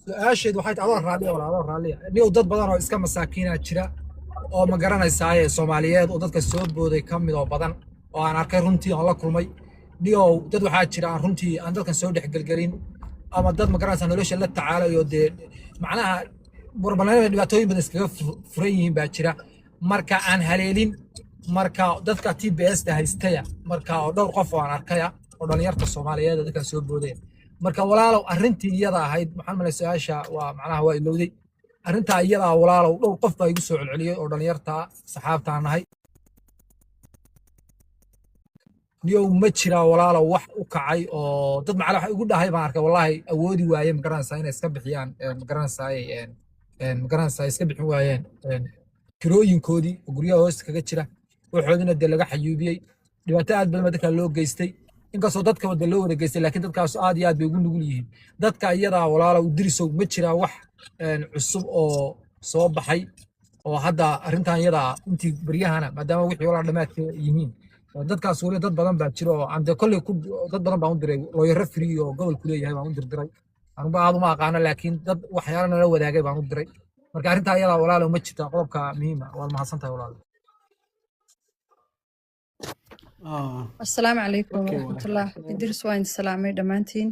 Su-aasheedu waxay tahay, adoo raalliya walaal, adoo raalliya, niyow dad badan oo iska masaakiina jira oo, ma garanaysaaye, Soomaaliyeed oo dadka soo booday ka mid oo badan oo aan arkay runtii, oon la kulmay. Niyow, dad waxaa jira aan runtii aan dadkan soo dhexgelgelin ama dad, ma garanaysaa, nolosha la tacaalayo, dee macnaha warbalnimada dhibaatooyin badan iskaga furan yihiin baa jira, marka aan haleelin. Marka dadka TPS ta haystaya, marka oo dhowr qof oo aan arkaya oo dhalinyarta Soomaaliyeed oo dadkan soo boodaya. Marka walaalow, arrintii iyada ahayd maxaan malay, su-aasha waa macnaha waa ilowday arrintaa iyada ah. Walaalow, dhowr qof baa igu soo celceliyey oo dhalinyarta saxaabtaan nahay. Niyow, ma jiraa walaalow wax u kacay oo dad macala wax igu dhahay baan arkay, wallaahi awoodi waaye, ma garanaysaa, inay iska bixiyaan, ma garanaysaa, ma garanaysaa, iska bixin waayeen kirooyinkoodii oo guryaha hoosta kaga jira, waxoodina dee laga xayuubiyey? Dhibaato aad badan baa dadka loo geystay, inkastoo dadka wada loo wada geystay, laakiin dadkaas aad iyo aad bay ugu nugul yihiin dadka iyadaa. Walaalow Idrisow, ma jiraa wax cusub oo soo baxay oo hadda arrintan iyadaa intii beryahana, maadaama wixii walaa dhammaadka yihiin dadkaas? Weli dad badan baa jira oo aan dee kolley ku dad badan baan u diray, looyaro free oo gobolku leeyahay baan u dirdiray. Anuba aad uma aqaano, laakiin dad waxyaalo nala wadaagay baan u diray. Marka arrintaa iyadaa, walaalow, ma jirta? Qodobka muhiima. Waad mahadsan tahay, walaalo. Asalaamu calaykum Okay, walaal. waraxmatullah. Idris, waan idin salaamay dhammaantiin.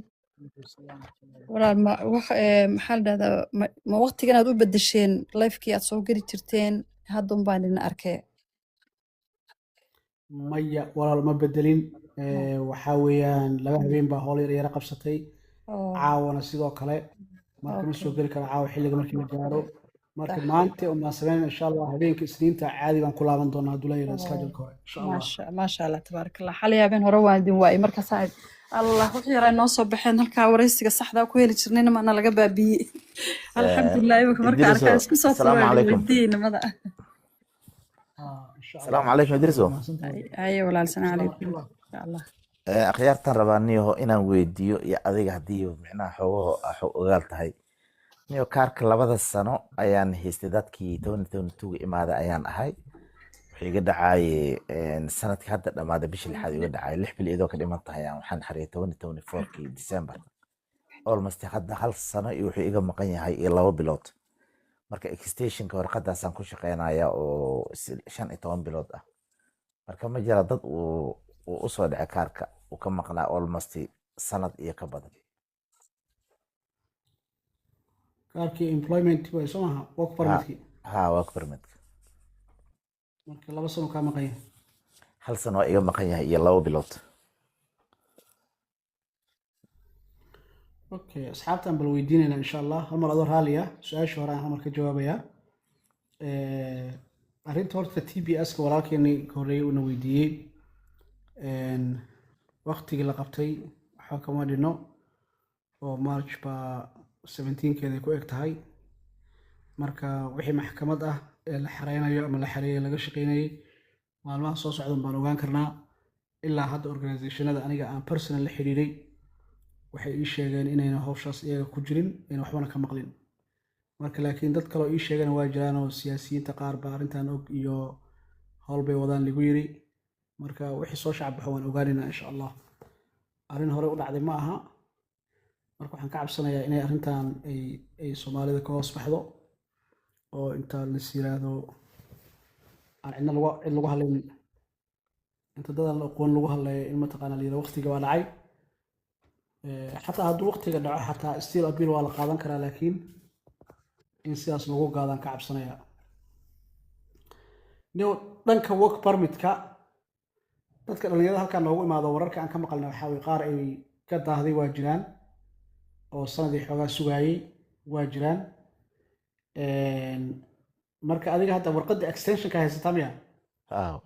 Walaal, ma wax maxaa la dhahdaa, ma waqtigan aad u bedesheen lifekii aad soo geli jirteen? Hadda un baan idin arkay. Maya walaal, ma bedelin. Waxaa weeyaan 2 habeen baa howl yar yara qabsatay. Caawana sidoo kale marka ma soo geli karo caawa xilliga markii la gaaro. Marka maanta un baan sameynayna insha Allah. Habeenka Isniinta caadi baan ku laaban doonaa hadduu la yidhahdo schedule-ka hore, insha Allah. Maasha Allah, tabaaraka Allah. Xalay habeen hore waan idin waayey. Markaasaa Allah wixii yaraa noo soo baxeen, halkaa wareysiga saxdaa ku heli jirnayna maana laga baabiyey. Alxamdulilah, imika marka Idriso, arkaa isku soo asalaamu tuuraan calaykum. weydiiyey nimada. Insha Allah. Asalaamu calaykum, Idriso. Mahadsantahay. Haye walaal, salaam Asalaam calaykum. waraxmatullah. Insha Allah. Akhyaartan rabaa niyo inaan weydiiyo iyo adiga, haddii micnaha xoogaho xog ogaal tahay. Niyo, kaarka 2da sano ayaan haystay, dadkii 2022 imaaday ayaan ahay. Wuxuu iga dhacaaye sanadkii hadda dhammaaday bishii lixaad iga dhacay, 6 bil iyadoo ka dhiman tahay ayaan waxaan xariyay 2024-kii December. Almost hadda hal sano iyo wuxuu iga maqan yahay iyo 2 bilood. Marka extensionka warqadaasaan ku shaqeynaya oo 15 bilood ah. Marka ma jira dad uu usoo dhacay kaarka uu ka maqnaa almost sanad iyo ka badan? Kaarkii employment way soo maaha, work Ha. permitkii? Ha, work permitka. Marka 2 sano kaa maqan yahay? Hal sano waa iga maqan yahay iyo 2 bilood. Okay, asxaabtaan bal weydiinayna insha Allah. Hal mar adoo raalli ah, su-aasha hore aan hal mar ka jawaabayaa. Arrinta horta TPS-ka walaalkeenii ka horreeyay uuna weydiiyey, waqtigii la qabtay waxba kama dhino oo March baa 17-keeda ku eg tahay. Marka wixii maxkamad ah ee la xareynayo ama la xareeyay laga shaqeynayay, maalmaha soo socdan baan ogaan karnaa. Ilaa hadda organizationada aniga aan personal la xiriiray waxay ii sheegeen inayna hawshaas iyaga ku jirin, ayna waxbana ka maqlin. Marka laakiin dad kaloo ii sheegana waa jiraan oo siyaasiyiinta qaar baa arrintan og iyo howl bay wadaan lagu yiri. Marka wixii soo shacab baxo waan ogaanaynaa insha Allah. Arrin hore u dhacday ma aha. Marka waxaan ka cabsanayaa inay arrintan ay Soomaalida ka hoos baxdo oo inta las yiraahdo aan cidna lagu cid lagu hadlayn, inta dadaan la aqoon lagu hadlayo, in mataqaana la yirahdo waqtiga waa dhacay. Xataa hadduu waqtiga dhaco, xataa still appeal waa la qaadan karaa, laakiin in sidaas lagu gaadaan ka cabsanaya. Niyow, dhanka work permitka, dadka dhalinyarada halkan noogu imaado, wararka aan ka maqalnay waxaa weye qaar ay ka daahday waa jiraan oo sanadii xoogaa sugaayey waa jiraan. Marka adiga hadda warqadda extensionka haysataa miya? Ah.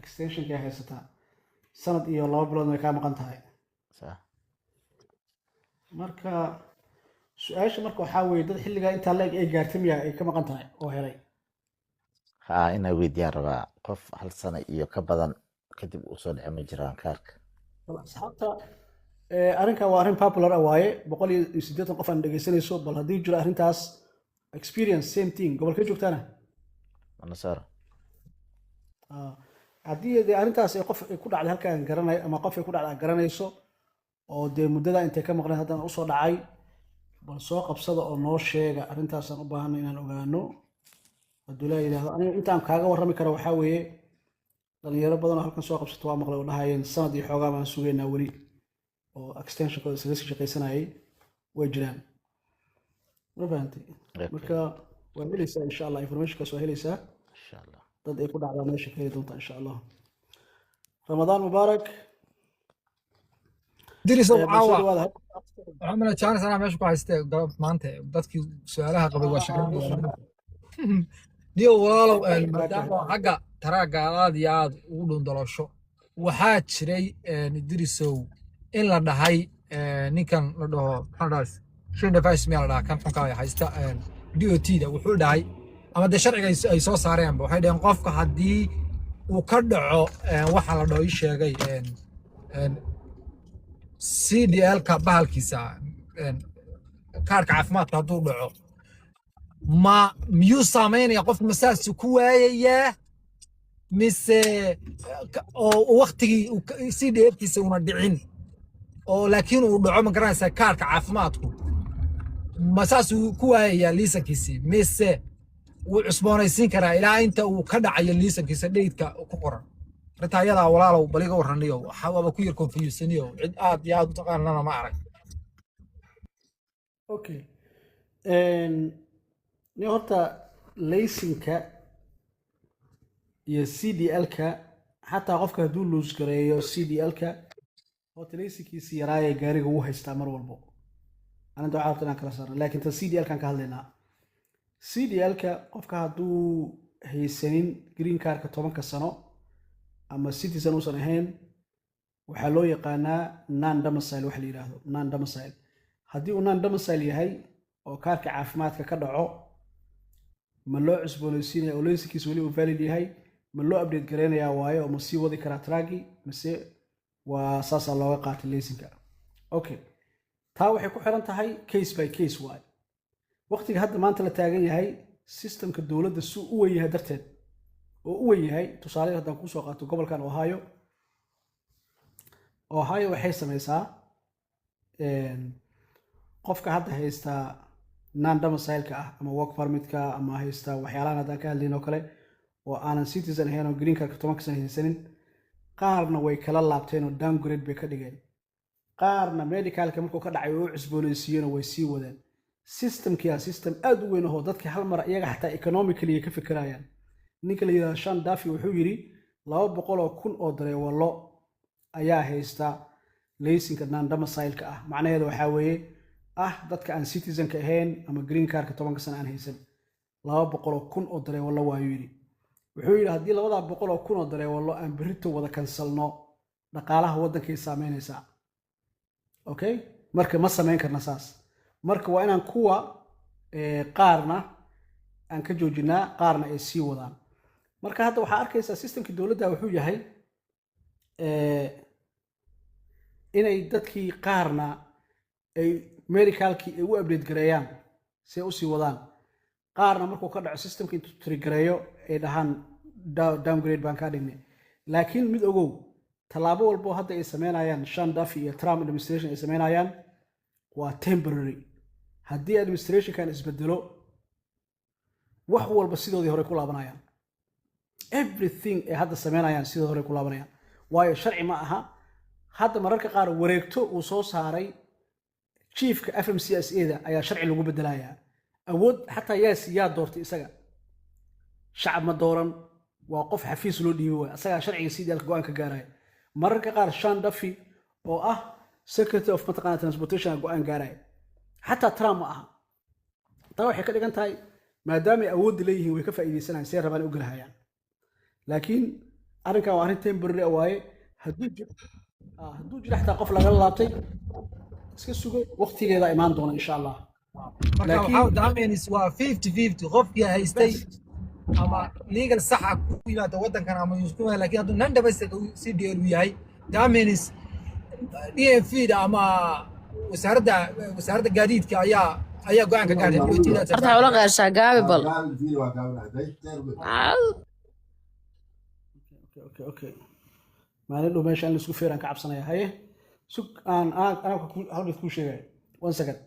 Extensionka haysataa, sanad iyo 2 bilood way kaa maqan tahay. Sax. Marka su-aasha marka waxaa weeye, dad xilligaa intaa leeg ay gaartay miya ay ka maqan tahay oo helay? Ha, inaa weydiiyaan rabaa, qof hal sano iyo ka badan kadib uu soo dhacay ma jiraan kaarka? Bal asxaabta, arrinkan waa arrin popular ah waaye. 180 qof aan dhegeysanayso, bal haddii jiro arrintaas experience, same thing, gobolkee joogtaana? Manasara. Ah, haddii dee arrintaas ay qof ay ku dhacday halkaan garanayo ama qof ay ku dhacday aad garanayso oo dee muddada intay ka maqnayd haddana usoo dhacay. Bal soo qabsada oo noo sheega arrintaasaan u baahanay inaan ogaano. Hadduu laa yidhaahdo, aniga intaan kaaga warrami kara waxaa weeye, dhalinyaro badan oo halkan soo qabsato waa maqlay oo dhahayeen sanad iyo xoogaa baan sugaynaa weli, oo extensionkooda isaga sii shaqaysanayay way jiraan. Ma fahantay? Okay. Marka waa helaysaa, insha Allah, informationkaas waa helaysaa. Insha Allah. Dad ay ku dhacdaa meesha ka heli doontaa, insha Allah. Ramadaan mubaarak. Dirisow, Bal soo caawa dhawaada. Waxaan malaa jaanis anaa meesha ku haystee galab maanta dadkii su-aalaha qabay waa shaqayn. Niyo walaalow, maadaama xagga taraagga aad iyo aad ugu dhundolosho, waxaa jiray, Idrisow, in la dhahay ninkan la dhaho, maxaa la dhahay, Sean Device miyaa la dhahaa, kan xunka haysta DOT da, wuxuu dhahay ama dee sharciga ay soo saareenba, waxay dhaheen qofka haddii uu ka dhaco waxa la dhaho, ii sheegay, CDL-ka bahalkiisa, kaarka caafimaadka hadduu dhaco, ma miyuu saameynaya qofku? Ma saasuu ku waayayaa mise oo waktigii CDL-kiisa una dhicin oo laakiin uu dhaco, ma garanaysaa, kaarka caafimaadku, ma saasuu ku waayayaa liisankiisii mise wuu cusboonaysiin karaa ilaa inta uu ka dhacayo liisankiisa dheydka ku qoran? Arrinta ayadaa, walaalow, baliga warraniyo. Waxa waaba ku yar confusaniyo, cid aad iyo aad u taqaanana ma arag. Okay, ni horta laysinka iyo CDL-ka, xataa qofka hadduu lose gareeyo CDL-ka, horta laysinkiisi yaraayee gaariga wuu haystaa mar walbo. Aninta waxaa rabta inaan kala saarno, laakiin tan CDL-kan ka hadlaynaa. CDL-ka qofka hadduu haysanin green cardka 10-ka sano ama citizen uusan ahayn, waxaa loo yaqaanaa non domicile. Waxa la yidhaahdo non domicile, haddii uu non domicile yahay oo kaarka caafimaadka ka dhaco, ma loo cusboonaysiinaya oo laysinkiisa weli uu valid yahay, ma loo update gareynayaa waaye oo ma sii wadi karaa truckgi, mise waa saasaa looga qaatay laysinka? Okay, taa waxay ku xiran tahay case by case waaye. Waqtiga hadda maanta la taagan yahay, systemka dowladda suu u wen yahay darteed oo u wen yahay, tusaale haddaan kuusoo qaato gobolkan Ohio. Ohio waxay sameysaa, qofka hadda haystaa non domicileka ah ama work permitka ama haysta waxyaalahan haddaan ka hadlayn oo kale oo aanan citizen ahayn oo green cardka 10-ka sana haysanin, qaarna way kala laabteen oo downgrade bay ka dhigeen, qaarna medicalka markuu ka dhacay oo u cusboonaysiiyeen oo way sii wadeen. Systemkia system aad u weyn ahoo dadka hal mar iyaga xataa economically ay ka fikirayaan. Ninka la yidhahdo Sean Duffy wuxuu yidhi 200,000 oo dareewallo ayaa haysta laysinka non domicileka ah. Macnaheedu waxaa weeye ah dadka aan citizenka ahayn ama green cardka 10-ka sana aan haysan, 200,000 oo dareewallo waayuu yidhi. Wuxuu yidhi haddii 200,000 oo dareewallo aan berrito wada kansalno, dhaqaalaha waddankay saameynaysaa. Okay, marka ma samayn karna saas. Marka waa inaan kuwa qaarna aan ka joojinaa, qaarna ay sii wadaan. Marka hadda waxaa arkaysaa systemkii dowladda wuxuu yahay inay dadkii qaarna ay medicalkii ay u update gareeyaan si ay usii wadaan, qaarna markuu ka dhaco systemka intuu triggereeyo ay dhahaan downgrade baan kaa dhignay. Laakiin mid ogow, tallaabo walbo hadda ay sameynayaan Sean Duffy iyo Trump administration ay sameynayaan waa temporary. Haddii administrationkan isbedelo, wax walba sidoodii hore ku laabanayaan. Everything ay hadda sameynayaan sidoo hore ku laabanayaan, waayo sharci ma aha. Hadda mararka qaar wareegto uu soo saaray chiefka FMCSA da ayaa sharci lagu bedelayaa. Awood xataa yaa doortay isaga? Shacab ma dooran, waa qof xafiis loo dhiibi waay. Asagaa sharciga CDL-ka go-aan ka gaaraya. Mararka qaar Sean Duffy oo ah secretary of mataqaana transportation go-aan gaaraya, xataa Trump ma aha. Taa waxay ka dhigan tahay maadaamay awoodda leeyihiin, way ka faa'iidaysanayaan see rabaan u gelahayaan. Laakiin arrinkan waa arrin temporary ah waaye. Hadduu jiro xataa qof lagala laabtay, iska sugo, waqtigeeda imaan doona, insha Allah. Marka laakiin waxaa daamenis waa 50-50. Qofkii haystay bes ama legal saxa ku yimaado waddankan ama isku, laakiin hadduu non domestic CDL uu yahay, daamenis DMV da ama wasaaradda gaadiidka ayaa go-aan ka gaartay, DOT da. Horta hawla qeeshaa gaabi bal. Okay, maalin dhow meesha in laisku feeraan ka cabsanaya. Haye, sug, aan anaa hal mid kuu sheegaya. One second.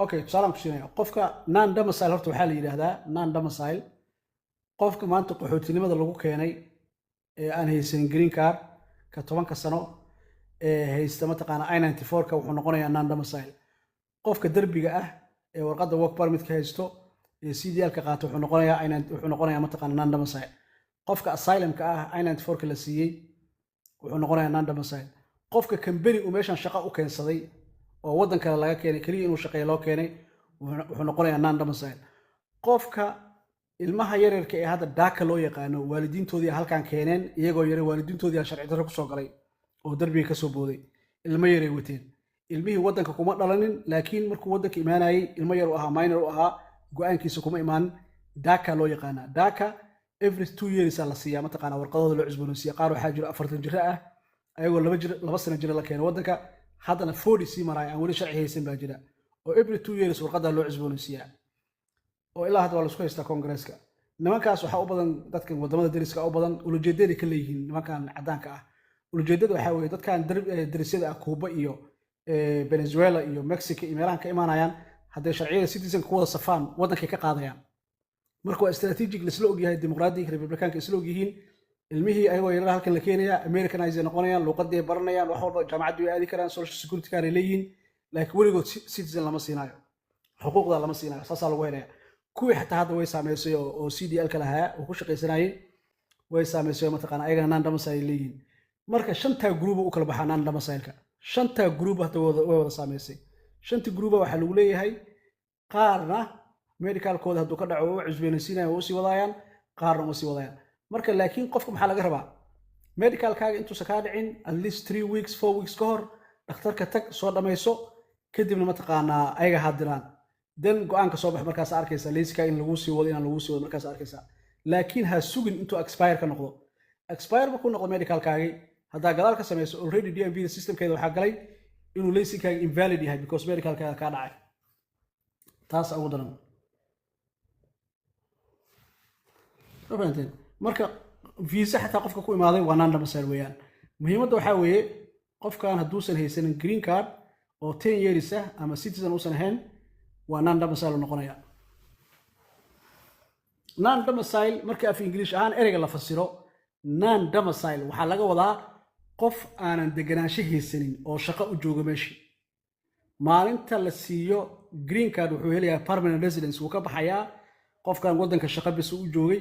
Okay, tusaalaan ku siinaya. Qofka non domicile horta waxaa la yidhaahdaa non domicile qofka maanta qaxootinimada lagu keenay ee aan haysanin green card ka 10-ka sano ee haysta, mataqaana, I-94-ka, wuxuu noqonayaa non domicile. Qofka derbiga ah ee warqadda work permit ka haysto ee CDL ka qaata wuxuu noqonayaa I-9, wuxuu noqonayaa, mataqaana, non domicile. Qofka asylum-ka ah, I-94-ka la siiyey, wuxuu noqonayaa non domicile. Qofka company uu meeshan shaqo u keensaday oo waddan kale laga keenay, keliya inuu shaqeeyo loo keenay, wuxuu noqonayaa non domicile. Qofka ilmaha yaryarka ee hadda DACA loo yaqaano, waalidiintoodii halkan keeneen iyagoo yare, waalidiintoodii sharci darro kusoo galay oo darbiga kasoo booday, ilmo yaray wateen. Ilmihii waddanka kuma dhalanin, laakiin markuu waddanka imaanayay ilmo yar u ahaa, minor u ahaa, go-aankiisa kuma imaanin. DACA loo yaqaanaa. DACA every 2 years la siiyaa, mataqaana, warqadooda loo cusboonaysiiya. Qaar waxaa jira 40 jiro ah, ayagoo 2 jir, 2 sano jira la keenay waddanka, haddana 40 sii maraaya, aan weli sharci haysan baa jira, oo every 2 years warqadaa loo cusboonaysiiyaa, oo ilaa hadda waa laisku haystaa Koongareeska. Nimankaas waxaa u badan dadkan wadamada deriska u badan. Ulajeedaday ka leeyihiin nimankan caddaanka ah, ulajeedada waxaa weeye dadkan derisyada ah, Kuuba iyo Venezuela iyo Mexico iyo meelahan ka imaanayaan, hadday sharciyada citizenka ku wada safaan, waddankay ka qaadayaan. Marka waa strategic laisla ogyahay, Dimuqraadiga, Republikaanka isla ogyihiin. Ilmihii ayagoo yarar halkan la keenaya, Americanize ay noqonayaan, luuqadii ay baranayaan, wax walba, jaamacaddii way aadi karaan, social security card ay leeyihiin, laakiin weligood citizen lama siinaayo, xuquuqda lama siinayo. Saasaa lagu helaya. Kuwii xataa hadda way saameysay oo CDL ka lahaa oo ku shaqaysanayay way saameysay oo, mataqaana, ayagana non domicile ay leeyihiin. Marka shantaa group u kala baxaa non domicile-ka. Shantaa group hadda way wada saameysay. Shantii group waxaa lagu leeyahay qaarna medicalkooda hadduu ka dhaco way u cusboonaysiinayaan, way usii wadaayaan, qaarna uma sii wadayaan. Marka laakiin qofka maxaa laga rabaa? Medicalkaaga intuusan kaa dhicin at least 3 weeks, 4 weeks ka hor dhakhtarka tag, soo dhammayso, kadibna, mataqaanaa, ayaga ha diraan, then go-aanka soo bax. Markaas arkaysa layska in laguu sii wado, inaan laguu sii wado, markaas arkaysa. Laakiin ha sugin intuu expire ka noqdo. Expire markuu noqdo medicalkaagii, haddaa gadaal ka samayso, already DMV da systemkeeda waxaa galay inuu laysinkaaga invalid yahay, because medicalkaaga kaa dhacay. Taas ugu daran. Ma fahanteen? Marka visa xataa qofka ku imaaday waa non domicile weeyaan. Muhiimadda waxaa weeye, qofkan hadduusan haysanin green card oo 10 years ah ama citizen uusan ahayn, waa non domicile uu noqonaya. Non domicile marka af English ahaan ereyga la fasiro, non domicile waxaa laga wadaa qof aanan deganaansho haysanin oo shaqo u joogo meeshii. Maalinta la siiyo green card wuxuu helayaa permanent residence, wuu ka baxayaa qofkan waddanka. Shaqo bis u joogay,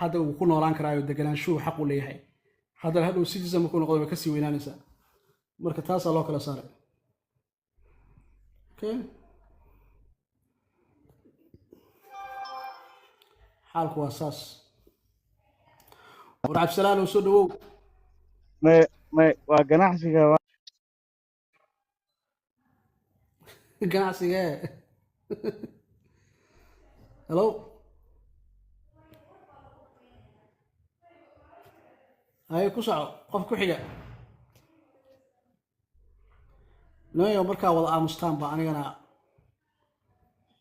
hadda wuu ku noolaan karaayo, deganaanshuhu xaq u leeyahay. Haddana hadhow citizen markuu noqdo way kasii weynaanaysaa. Marka taasaa loo kala saaray. Okay, xaalku waa saas. War Cabdisalaan oo soo dhawow. May waa ganacsiga. Ganacsigee? Hello, haye, ku soco. Qof ku xiga noyo. Markaa wada aamustaan ba anigana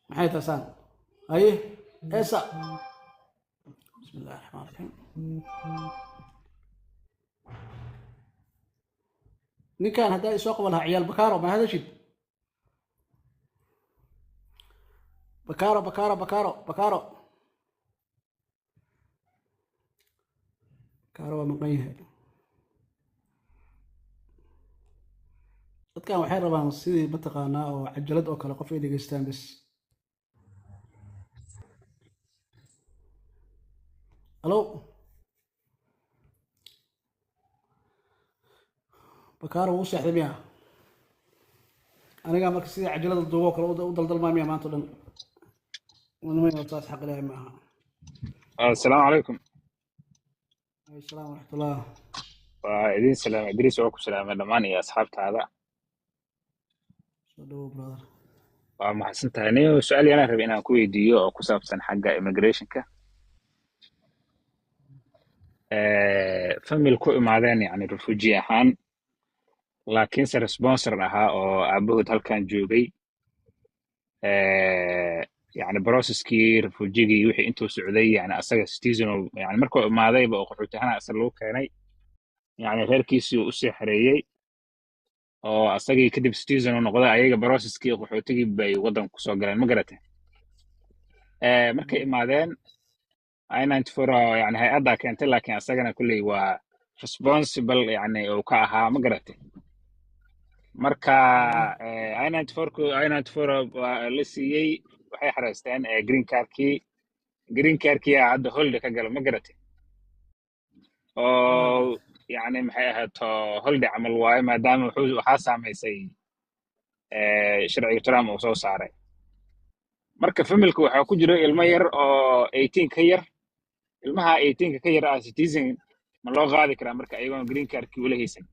maxay taasaan? Haye esa, bismi illahi raxmaan raxiim. Ninkan haddaa isoo qaban lahaa, ciyaal Bakaaro, ma hadashid? Bakaaro, Bakaaro, Bakaaro, Bakaaro, Bakaaro waa maqan yahay. Dadkan waxay rabaan sidii, mataqaanaa, oo cajalad oo kale qof ay dhegeystaan bes. Halo, Bakaaro wuu seexday miya? Anigaa marka sidii cajalada duubo oo kale u daldalmaa miya maanta o dhan? Niman, taas xaq ilaahay ma aha. Asalaamu calaykum. Alayhi salaam waraxmatullah. Waa idin salaamay, Idriis, oo ku salaamay dhammaan iyo asxaabtaada. Soo dhawow, brother. Waa mahadsan tahay. Niyo, su-aal yaraan rabay inaan ku weydiiyo oo ku saabsan xagga immigrationka. Family ku imaadeen, yani refugee ahaan, laakiinse sponsor ahaa oo aabahood halkan joogay, yani processkii refugee-gii wixii intuu socday, yani asaga citizen yani markuu imaadayba oo qaxooti ahaan asaga lagu keenay, yani reerkiisii uu usii xareeyey. Oo asagii kadib citizen uu noqday, ayaga processkii qaxootigii bay waddanka kusoo galeen, ma garatay? Markay imaadeen I-94 oo yani hay-addaa keentay, laakiin asagana kulley waa responsible yani uu ka ahaa, ma garatay? Marka I-94 I-94 waa la siiyey, waxay xareysteen green cardkii. Green cardkii aa hadda hold ka gala, ma garatay? Oo yani maxay ahaato, hold camal waaye, maadaama waxaa saamaysay sharciga Trump uu soo saaray. Marka familka waxaa ku jira ilmo yar oo 18 ka yar. Ilmaha 18 ka yar ah citizen ma loo qaadi karaa marka, ayagoon green cardkii wala haysan,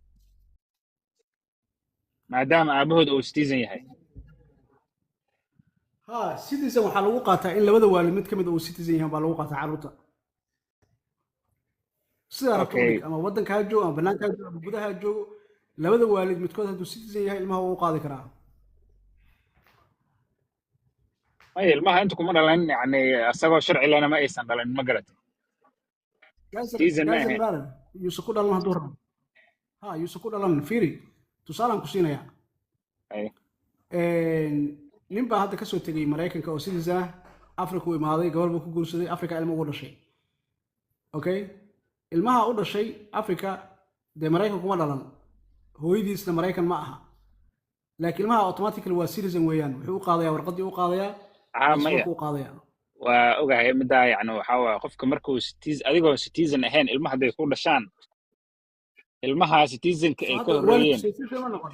maadaama aabahood uu citizen yahay? Ha, citizen waxaa lagu qaataa in labada waalid mid ka mid uu citizen yahay baa lagu qaataa carruurta. Sidaa rabto u dhig, ama waddanka ha joogo ama bannaanka ha joogo ama gudaha ha joogo, labada waalid midkood hadduu citizen yahay, ilmaha wuu u qaadi karaa. Maya, ilmaha inta kuma dhalan, yani asagoo sharci lena ma aysan dhalin, ma garatay? Citizen ma Doesn't ahayn. matter, yuusan ku dhalan hadduu rabo. Ha, yuusan ku dhalan. Fiiri, tusaalaan ku siinayaa. Nin baa hadda kasoo tegay Maraykanka oo citizen ah, Africa uu imaaday, gabar buu ku guursaday, Africa ilmo ugu dhashay. Okay, ilmaha u dhashay Africa dee Maraykan kuma dhalan, hooyadiisna Maraykan ma aha, laakiin ilmaha automatically waa citizen weeyaan. Wuxuu u qaadayaa warqaddii u qaadayaa, Ah, maya. baasaboorku u qaadayaa. Waa ogahay middaa. Yani waxaa waaye, qofka markuu citizen, adigoo citizen ahayn, ilmaha hadday ku dhashaan, ilmaha citizenka So ay ka hadda waalidku horreeyeen. citizen ma noqon?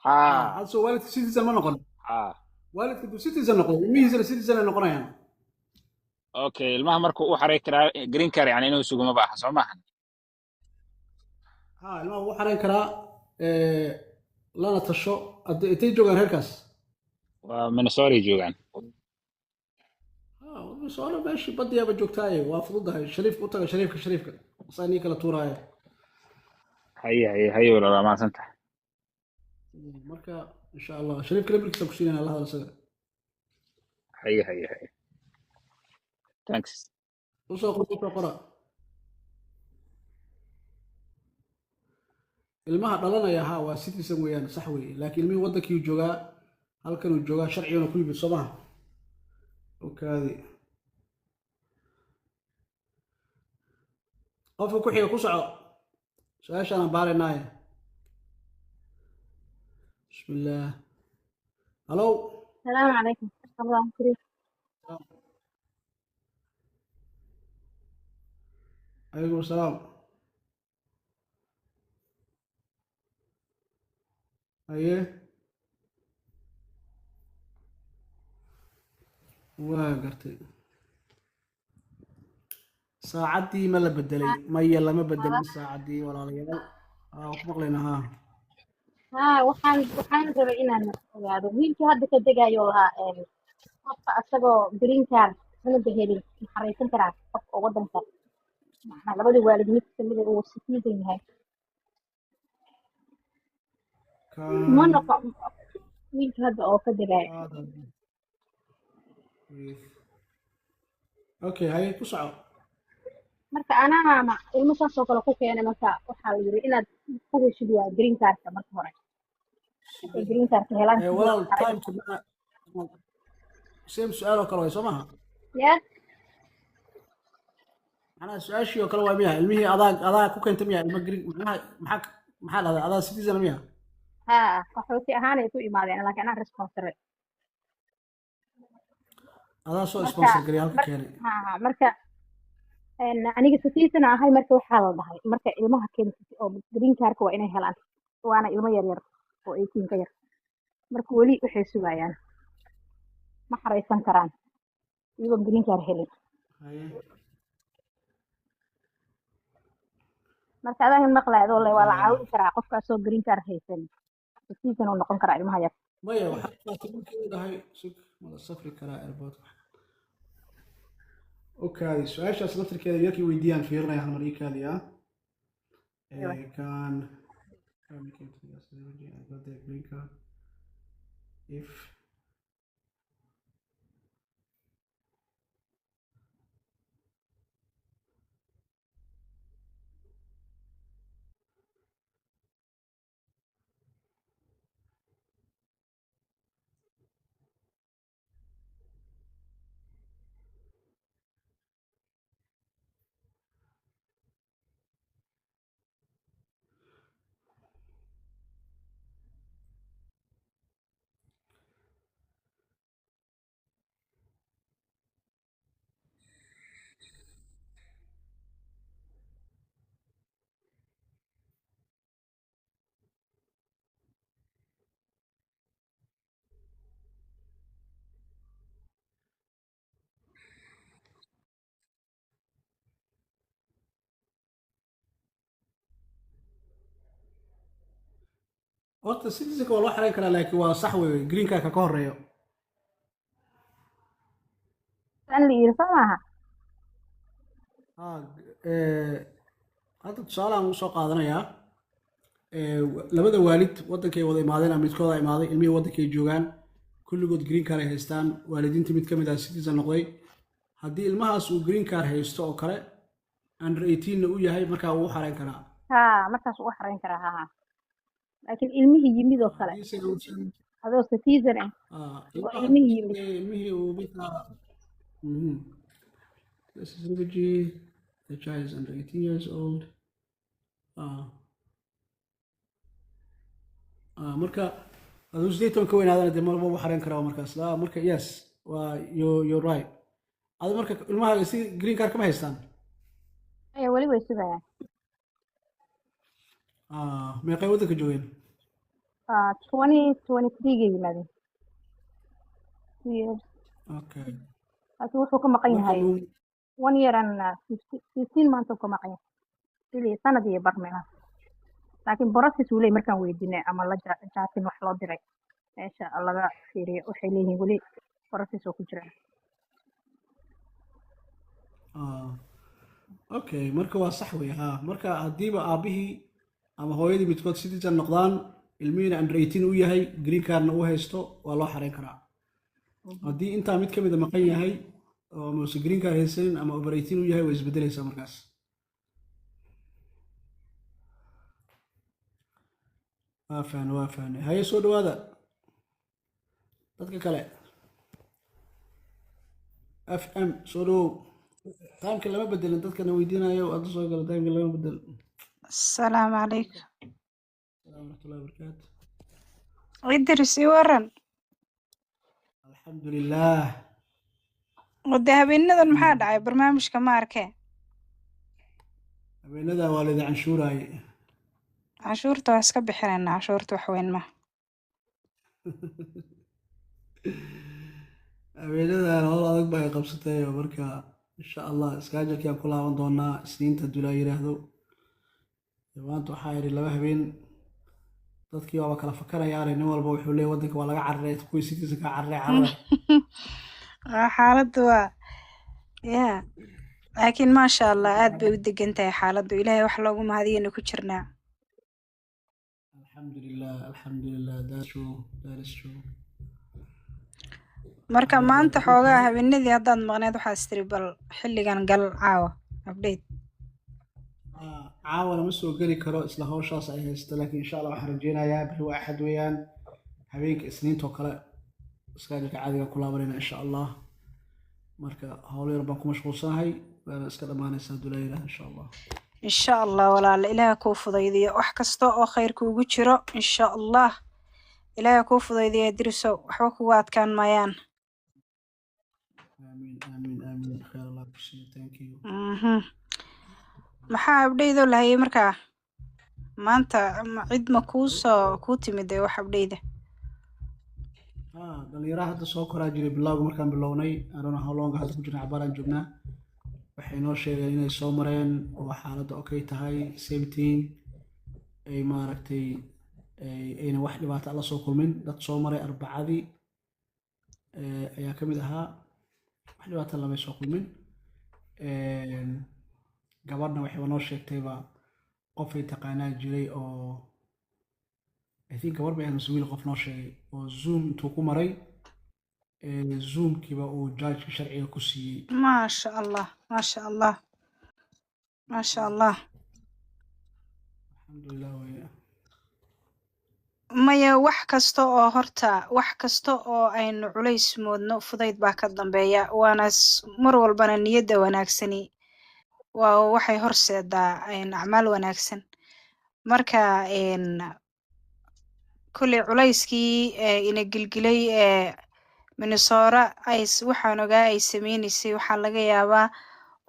Ha. Hadda soo waalidku citizen ma noqon? Ha. Waalidka hadduu citizen noqdo, ilmihiisana citizen ay noqonayaan. Okay, ilmaha markuu u xaray karaa green card, yani inuu sugo ma baaha, soo maahan? Ha, ilmaha wuu xarayn karaa, lana tasho. Intay joogaan reerkaas? Waa Minnesota joogaan. Ha, Minnesota meeshii badiyaaba joogtaaye, waa fududahay. Shariifka u taga, shariifka asaa nii kala tuuraaya. Haye haye haye, walaal, waa mahadsan tahay. Marka insha Allah shariifka lambarkiisa ku siinayna, la hadal isaga. Haye haye haye, thanks. Usoo qor, usoo qora. Ilmaha dhalanaya, ha, waa citizen weeyaan, sax weeye, laakiin ilmihii waddankii joogaa, halkanuu joogaa, sharcigana ku yimid, soo maha? Okaadi, qofka ku xiga ku soco, su-aashaan baaraynaaye. Bismillaah, halo. السلام عليكم الله كريم. Calaykum asalaam. Haye, waa gartay. Saacaddii ma la bedelay? Maya, lama bedelin saacaddii, walaalayaal. Aa, ku maqlaynaa, haa. Haa, waxaan rabay inaan ogaado wiilkii hadda ka degayo lahaa qofka asagoo green card cunuga helin ma xareysan karaa, qof oo wadanka macnaa labada waalid mid kamid ah uu citizen yahay ma Can noqo wiilka hadda oo ka degayo? father with, okay, haye, ku soco. Marka anaa ma ilmo saas oo kale ku keenay. Marka waxaa la yiri inaad ku heshid waa green cardka marka hore, markay green cardka helaan kadib Walaal, xareysan. Timeka ma same su-aal oo kale waay, soo maha? Ya. Macnaha su-aashii oo kale waa miya? Ilmihii adaa ku keenta miya ilmo green, macnaha maxaa dhahdaa, adaa citizen miya? Haa, qaxooti ahaan ay ku imaadeen, laakiin anaa responsible. Adaa soo Marka sponsor gariya halka mar keenay? Haa, marka aniga citizen ahay. Marka waxaa la dhahay marka ilmaha keentid oo green cardka waa inay helaan, waana ilmo yar yar oo 18 ka yar. Marka weli waxay sugayaan, ma xareysan karaan iyagoo green card helin. Haye. Marka adaa maqlay adoo le waa la caawin karaa qofkaasoo green card haysan, citizen uu noqon karaa ilmaha yar. Maya, waxaa qaatay markii uu dhahay sug, ma la safri karaa airport? Okaadi, su-aashaas laftirkeeda yarkii weydiiyaan fiirinaya hal mar, ii kaadi ah. Aywa. Can family came to the US and got their green card if Horta citizenka waa loo xareyn karaa, laakiin waa sax wey, green cardka ka horeeyo. San la yiri, soo maaha? Ha, hadda tusaalehan uu soo qaadanayaa, labada waalid wadankay wada imaadeen ama midkooda imaaday, ilmihii wadankay joogaan, kulligood green card ay haystaan. Waalidiinta mid ka mid ah citizen noqday. Haddii ilmahaas uu green card haysto oo kale, under 18 na u yahay, markaa wuu u xareyn karaa. Ha, markaas uu xareyn karaa, ha, laakiin ilmihii yimid oo kale Haddii isaga uusan adoo citizen ah oo ilmaha ilmihii yimid. Ilmihii uu markaa. This is refugee. The child is under 18 years old. Marka hadduu 18 ka weynaadana, dee marba u xareyn karaa markaas. Marka yes, waa you're right. Adi marka ilmahaaga si green card kama haystaan? Aya, weli way sugayaan. Meeqay waddanka joogeen? 2023 gay yimaadeen, 2 years. Laakiin wuxuu ka maqan Marka yahay one year and 15 months uu ka maqan yahay, ili sanad iyo bar meelaha. Laakiin process uu leeyahay markaan weydiinay ama la jaatin wax loo diray meesha laga fiiriyo, waxay leeyihiin weli process oo ku jira. Okay, marka waa sax wey. Ha, marka haddiiba aabbihii ama hooyadii midkood citizen noqdaan, ilmihiina under 18 u yahay, green cardna uu haysto, waa loo xareyn karaa. Haddii intaa mid ka mida maqan yahay oo ama uusan green card haysanin ama over 18 u yahay, way isbedelaysaa markaas. Waa fahne, waa fahne. Haye, soo dhawaada dadka kale. FM, soo dhawow. Timeka lama bedelin, dadkana weydiinayo hadda soo gala, timeka lama bedelin. Asalaamu calaykum. Salaam waraxmatullahi wabarakaatu. Idris, ii waran. Alxamdulilah. Wade habeenadan maxaa dhacay? Barnaamijka ma arkee. Habeenada waa laydin canshuuraaye. Canshuurta waa iska bixinaynaa, canshuurta wax weyn ma. Habeenadan howl adag ba ay qabsatay. Marka insha Allah iskaajalkii aan ku laaban doonaa Isniinta dulaa yiraahdo. Maanta waxaa yidhi laba habeen dadkii waaba kala fakarayaane, nin walba wuxuu leeyahay waddanka waa laga cararay, kuwii citizenka cararay cararay. Waa xaaladdu waa ya, laakiin maasha Allah, aad bay u degan tahay xaaladdu. Ilaahay wax loogu mahadiyayna ku jirnaa. Alxamdulilah, alxamdulilah, that's true, that is true. Marka maanta xoogaa habeenadii haddaad maqneed, waxaa is tiri bal xilligan gal caawa update. Caawa lama soo geli karo, isla hawshaas ay haysto, laakiin insha Allah waxaan rajeynayaa beri waa Axad weeyaan, habeenka Isniinta oo kale iskaajalka caadiga ku laabanayna insha Allah. Marka howlo yar baan ku mashquulsanahay, waana iska dhammaanaysaa hadduu Ilaah insha Allah. Insha Allah walaala, Ilaaha kuu fudaydiyo wax kasta oo khayr kuugu jiro. Insha Allah Ilaaha kuu fudaydiyo, Idrisow, waxba kugu adkaan maayaan. Aamiin, aamiin, aamiin. Khayr Allah ku siiyo, thank you. Maxaa update oo lahayay markaa maanta? Ma cid ma kuu soo kuu timid ee wax update? Ha, dhalinyaraha hadda soo koraa jiray bilowga markaan bilownay. I don't know how long hadda ku jirna, cabaaraan joognaa. Waxay noo sheegeen inay soo mareen oo xaaladda okay tahay, same thing, ay maaragtay ayna wax dhibaato la soo kulmin. Dad soo maray Arbacadii ayaa ka mid ahaa, wax dhibaato lamay soo kulmin. Gabadhna waxayba noo sheegtayba qofay taqaanaa jiray oo, I think gabar bay ahayd mise wiil, qof noo sheegay oo Zoom intuu ku maray, Zoomkiiba uu judgeka sharciga ku siiyey. Maasha Allah, maasha Allah, maasha Allah. Alxamdulilah wey. Maya, wax kasta oo horta, wax kasta oo aynu culays moodno, fudayd baa ka dambeeya. Waana mar walbana niyadda wanaagsani waa waxay horseedaa acmaal wanaagsan. Marka kolley culayskii ina gilgilay ee Minnesota ay waxaan ogaa ay sameynaysay, waxaa laga yaabaa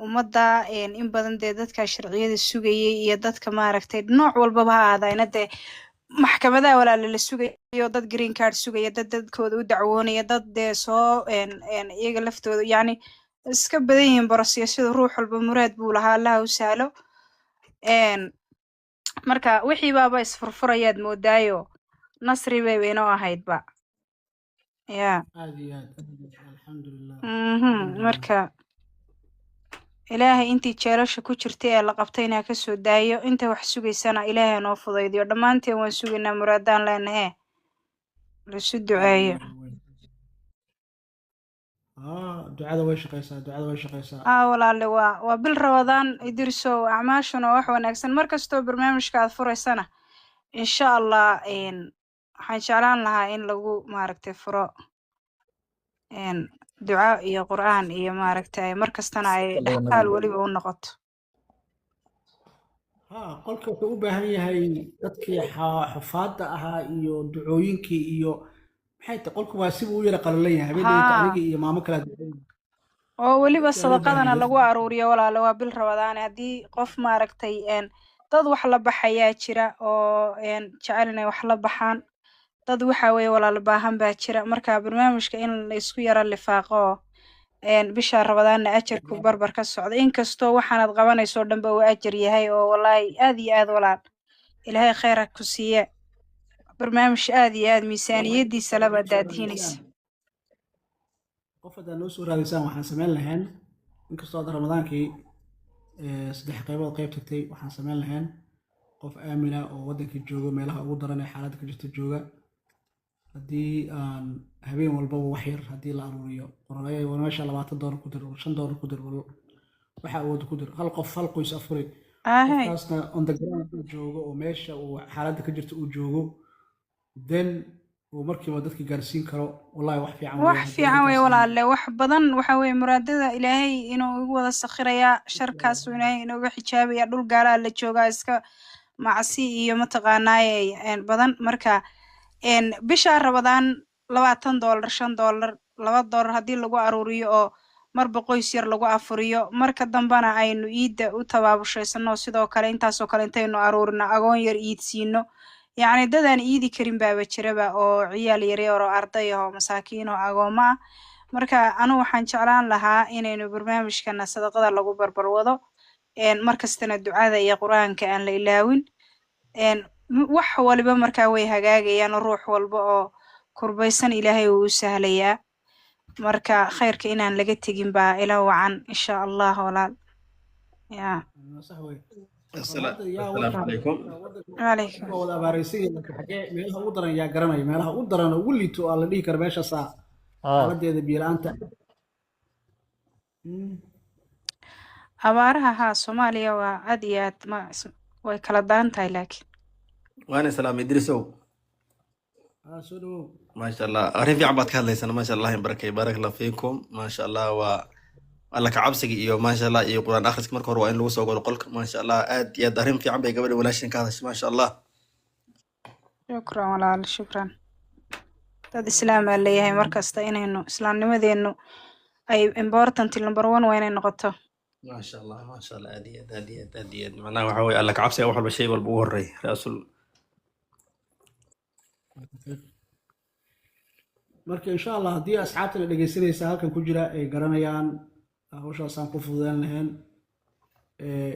ummadda in badan dee dadka sharciyada sugayay iyo dadka maaragtay nooc walbaba ha ahaadaana, dee maxkamadaha walaala la sugayo, dad green card sugaya, dad dadkooda u dacwoonaya, dad dee soo iyaga laftooda, yacni iska badan yihiin processyadu. Ruux walba muraad buu lahaa, Allaha u sahlo. Marka wixii baaba isfurfurayaad moodaayo. Nasri bayba inoo ahaydba ya. Aad iyo aad, aad iyo aad, alxamdulilah. Alxamdulilah. Marka Ilaahay intii jeelasha ku jirtay ee la qabtayna ha ka soo daayo, inta wax sugaysana Ilaahay ha noo fudaydiyo. Dhammaanteen waan sugaynaa, muraadaan leenahe laisu duceeyo. Ducada way shaqeysaa, ducada way shaqeysaa. Walaale, waa bil Ramadaan, Idrisow, acmaashuna waa wax wanaagsan. Mar kastoo barnaamijka aad furaysana, insha Allah, waxaan jeclaan lahaa in lagu, maaragtay, furo duco iyo Qur'aan iyo, maaragtay, mar kastana ay Salliga dhextaal Nabiga. weliba u noqoto. Ha, qolka wuxuu u baahan yahay dadkii xufaadda ahaa iyo ducooyinkii iyo maxay tahay, qolku waa sibuu u yara qalalan yahay habeenayda. Anigii iyo maamo kala duceyn Oo weliba waa loo baahan sadaqadana yahay. lagu aruuriyo, walaale. Waa bil Ramadaane, haddii qof, maaragtay, dad wax la baxayaa jira oo jecel inay wax la baxaan, dad waxa weeye walaal baahan baa jira. Marka barnaamijka in la isku yara lifaaqo oo bisha Ramadaanna ajarku barbar ka socda, inkastoo waxaanaad qabanayso oo dhanba uu ajar yahay. Oo wallaahi aad iyo aad, walaal, Ilaahay khayr ha ku siiye, barnaamij aad iyo aad miisaaniyadiisa laba daadihinaysa. Qof haddaad noo soo raadiysaan, waxaan samayn lahayn, inkastoo hadda Ramadaankii saddex qaybood qayb tagtay, waxaan samayn lahayn qof aamina oo waddankii joogo, meelaha ugu daran ee xaaladda ka jirta jooga, haddii aan habeen walbaba wax yar haddii la aruuriyo, qoralaya war meesha $20 ku dir, $5 ku dir, waxa awood ku dir, hal qof, hal qoys afuri. Qofkaasna on the ground uu joogo oo meesha uu xaaladda ka jirta uu joogo, then uu markiiba dadka gaarsiin karo. Wallahi wax fiican wax weeye haddii fiican weeye arrintaas aan walaalle. Wax badan waxa weeye muraadada Ilaahay inuu igu wada sakhirayaa, sharkaasuu Ilaahay inooga xijaabaya. Dhul gaalaa la joogaa, iska macsi iyo mataqaanaaye badan. Marka bisha Ramadaan $20, $5, $2 haddii lagu aruuriyo oo marba qoys yar lagu afuriyo, marka dambena aynu iidda u tabaabushaysanno, sidoo kale intaasoo kale intaynu aruurino agoon yar iid siino. Yacni dadaan iidi karin baaba jiraba oo ciyaal yaryar oo arday ah oo masaakiin oo agooma ah. Marka anu waxaan jeclaan lahaa inaynu barnaamijkana sadaqada lagu barbar wado, mar kastana ducada iyo Qur-aanka aan la ilaawin. Wax waliba markaa way hagaagayaan, ruux walba oo kurbaysan Ilaahay wuu u sahlayaa. Marka khayrka inaan laga tegin baa ila wacan, insha Allah, walaal ya. Sax wey. Bal hadda yaa Assalaamu warkaan calaykum. Waddanka Calaykum. waa wada abaaraysan yahay, laakiin xagee meelaha ugu daran yaa garanaya, meelaha ugu daran oo ugu liito oo la dhihi karo meeshaasaa xaaladeeda biyo la'aanta? Abaaraha haa, Soomaaliya waa aad iyo aad ma way kala daran tahay laakiin. Waana salaam, Idrisow. Soo dhawow. Maasha Allah, arrin fiican baad ka hadlaysaan, maasha Allah, in barakay, baarak Allah fiikum, maasha Allah. Waa Alla ka cabsiga iyo, maasha Allah, iyo Qur'aan akhriska. Marka hore waa in lagu soo galo qolka, maasha Allah. Aad iyo aad arrin fiican bay gabadha walaashin ka hadashay, maasha Allah. Shukran walaal, shukran. Dad islaam baa leeyahay, mar kasta inaynu islaamnimadeenu ay important number one waa inay noqoto. Maasha Allah, maasha Allah, aad iyo aad, aad iyo aad, aad iyo aad. Macnaha waxa weeye Alla ka cabsiga wax walba, shay walba ugu horreeya raasul. Marka insha Allah haddii asxaabtana dhegeysanaysa halkan ku jira ay garanayaan hawshaasaan ku fududeyn lahayn,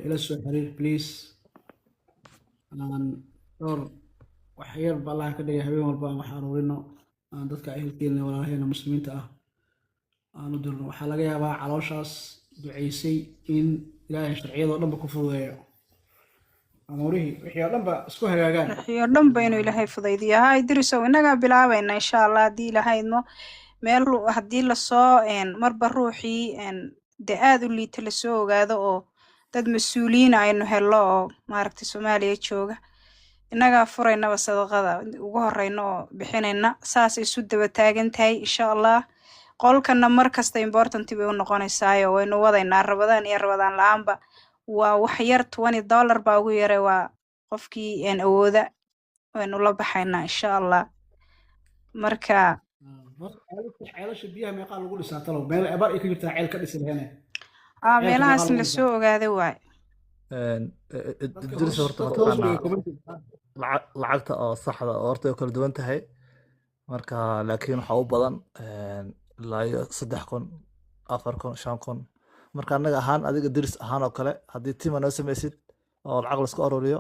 ila soo xiriir please. Aan dhowr wax yar ba Allah ka dhigay, habeen walba aan wax aruurino, aan dadka ehelkeena, walaalaheena muslimiinta ah aan u dirno. Waxaa laga yaabaa calooshaas duceysay in Ilaahay sharciyadoo dhanba ku fududeeyo, amuurihii wixii oo dhanba isku hagaagaan. Wixii oo dhan ba inuu Ilaahay fudaydiyo. Haa Idrisow, innagaa bilaabayna insha Allah haddii Ilaahay idmo. Meel haddii lasoo marba ruuxii dee aad u liita lasoo ogaado oo dad mas-uuliyiin aynu hello oo maaragtay Soomaaliya jooga, innagaa furaynaba sadaqada ugu horeyna oo bixinayna. Saas isu daba taagan tahay insha Allah. Qolkana mar kasta important bay u noqonaysaayo, waynu wadaynaa Rabadaan iyo Rabadaan la-aanba. Waa wax yar, $20 baa ugu yaray, waa qofkii awooda waynu la baxaynaa insha Allah. Marka Horta ceelasha biyaha meeqaa lagu dhisaa talow? Meel abaar ay ka jirtaa ceel ka dhisi lahayne. Aa Ceelka meeqaa meelahaas lagu la dhisaa? soo ogaaday waay. Dadka Idris, hoos horta dadka hoos mataqaanaa dhiga comment. Lacagta oo saxda oo horta way kala duwan tahay. Marka laakiin waxaa u badan ilaa iyo 3000, 4000, 5000. Marka annaga ahaan, adiga diris ahaan oo kale, haddii tima noo samaysid oo lacag laisku aruuriyo.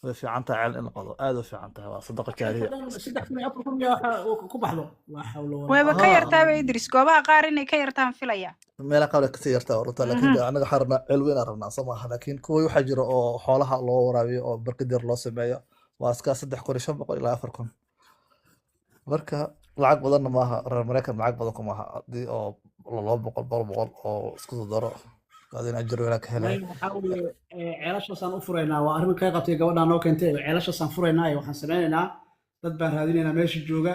Way fiican tahay ceel in la qodo, aad u fiican tahay, waa sadaqa jaariya. 3,000 iyo 4,000 yaa waxa ku baxdo, laa xawla walaa Wayba ka yartaaba Idris, goobaha qaar inay ka yartaan filaya. Meelaha qaar way kasii yartaa waa runta, laakiin dee anaga waxaan rabnaa ceel weyn aan rabnaa, soo maaha? Laakiin kuwa waxaa jira oo xoolaha loo waraabiyo oo barkad yar loo sameeyo, waa iska 3,500 ilaa 4,000. Marka lacag badanna maaha, reer Mareykan lacag badan kuma aha. Haddii oo 200, 100 oo isku daro, adina ajar weynaa ka helay. Maya, waxaa weeye ceelashaasaan u furaynaa. Waa arrin ka qabtay gabadhaan noo keentay. Ceelashaasaan furaynaa ee waxaan sameynaynaa, dad baan raadinaynaa meesha jooga.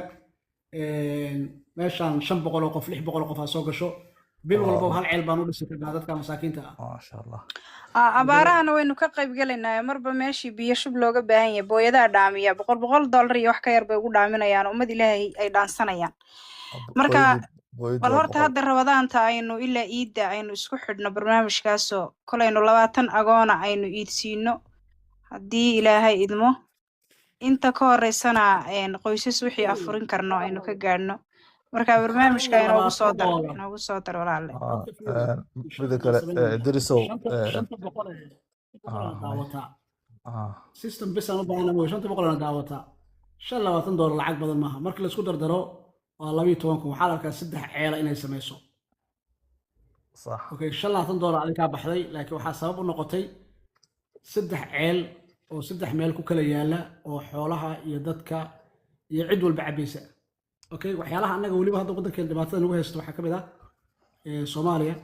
Meeshaan 500 oo qof, 600 oo qof ha soo gasho bil walba, hal ceel baan u dhisi karnaa dadka masaakiinta ah. Maasha Allah. Abaarahana waynu ka qayb gelaynaa. Marba meeshii biyo shub looga baahan yahay, booyadaha dhaamiya $100 iyo wax ka yar bay ugu dhaaminayaan, ummad Ilaahay ay dhaansanayaan. Marka booyadii bal waa horta 100. Hadda Rabadaanta aynu ilaa iidda aynu isku xidhno barnaamijkaasoo kolaynu 20 agoona aynu iidsiino haddii Ilaahay idmo. Inta ka horeysana qoysas wixii afurin karno aynu ka gaadhno. Marka barnaamijka inoogu soo 20 dar, doolar. Inoogu soo dar, walaalle. Horta fiiri, Mida waxaan kale sameynaynaa Idrisow, 500 ee 500 daawataa system bes aan u baahana mooye. 500 daawataa, $25 lacag badan maaha. Marka laisku dardaro waa 12,000. Waxaa la arkaa saddex ceela inay sameyso. Okay, $25 adigaa baxday, laakiin waxaa sabab u noqotay saddex ceel oo saddex meel ku kala yaala oo xoolaha iyo dadka iyo cid walba cabaysa. Okay, waxyaalaha annaga weliba hadda waddankeena dhibaatada nagu haysto waxaa ka mid ah, Soomaaliya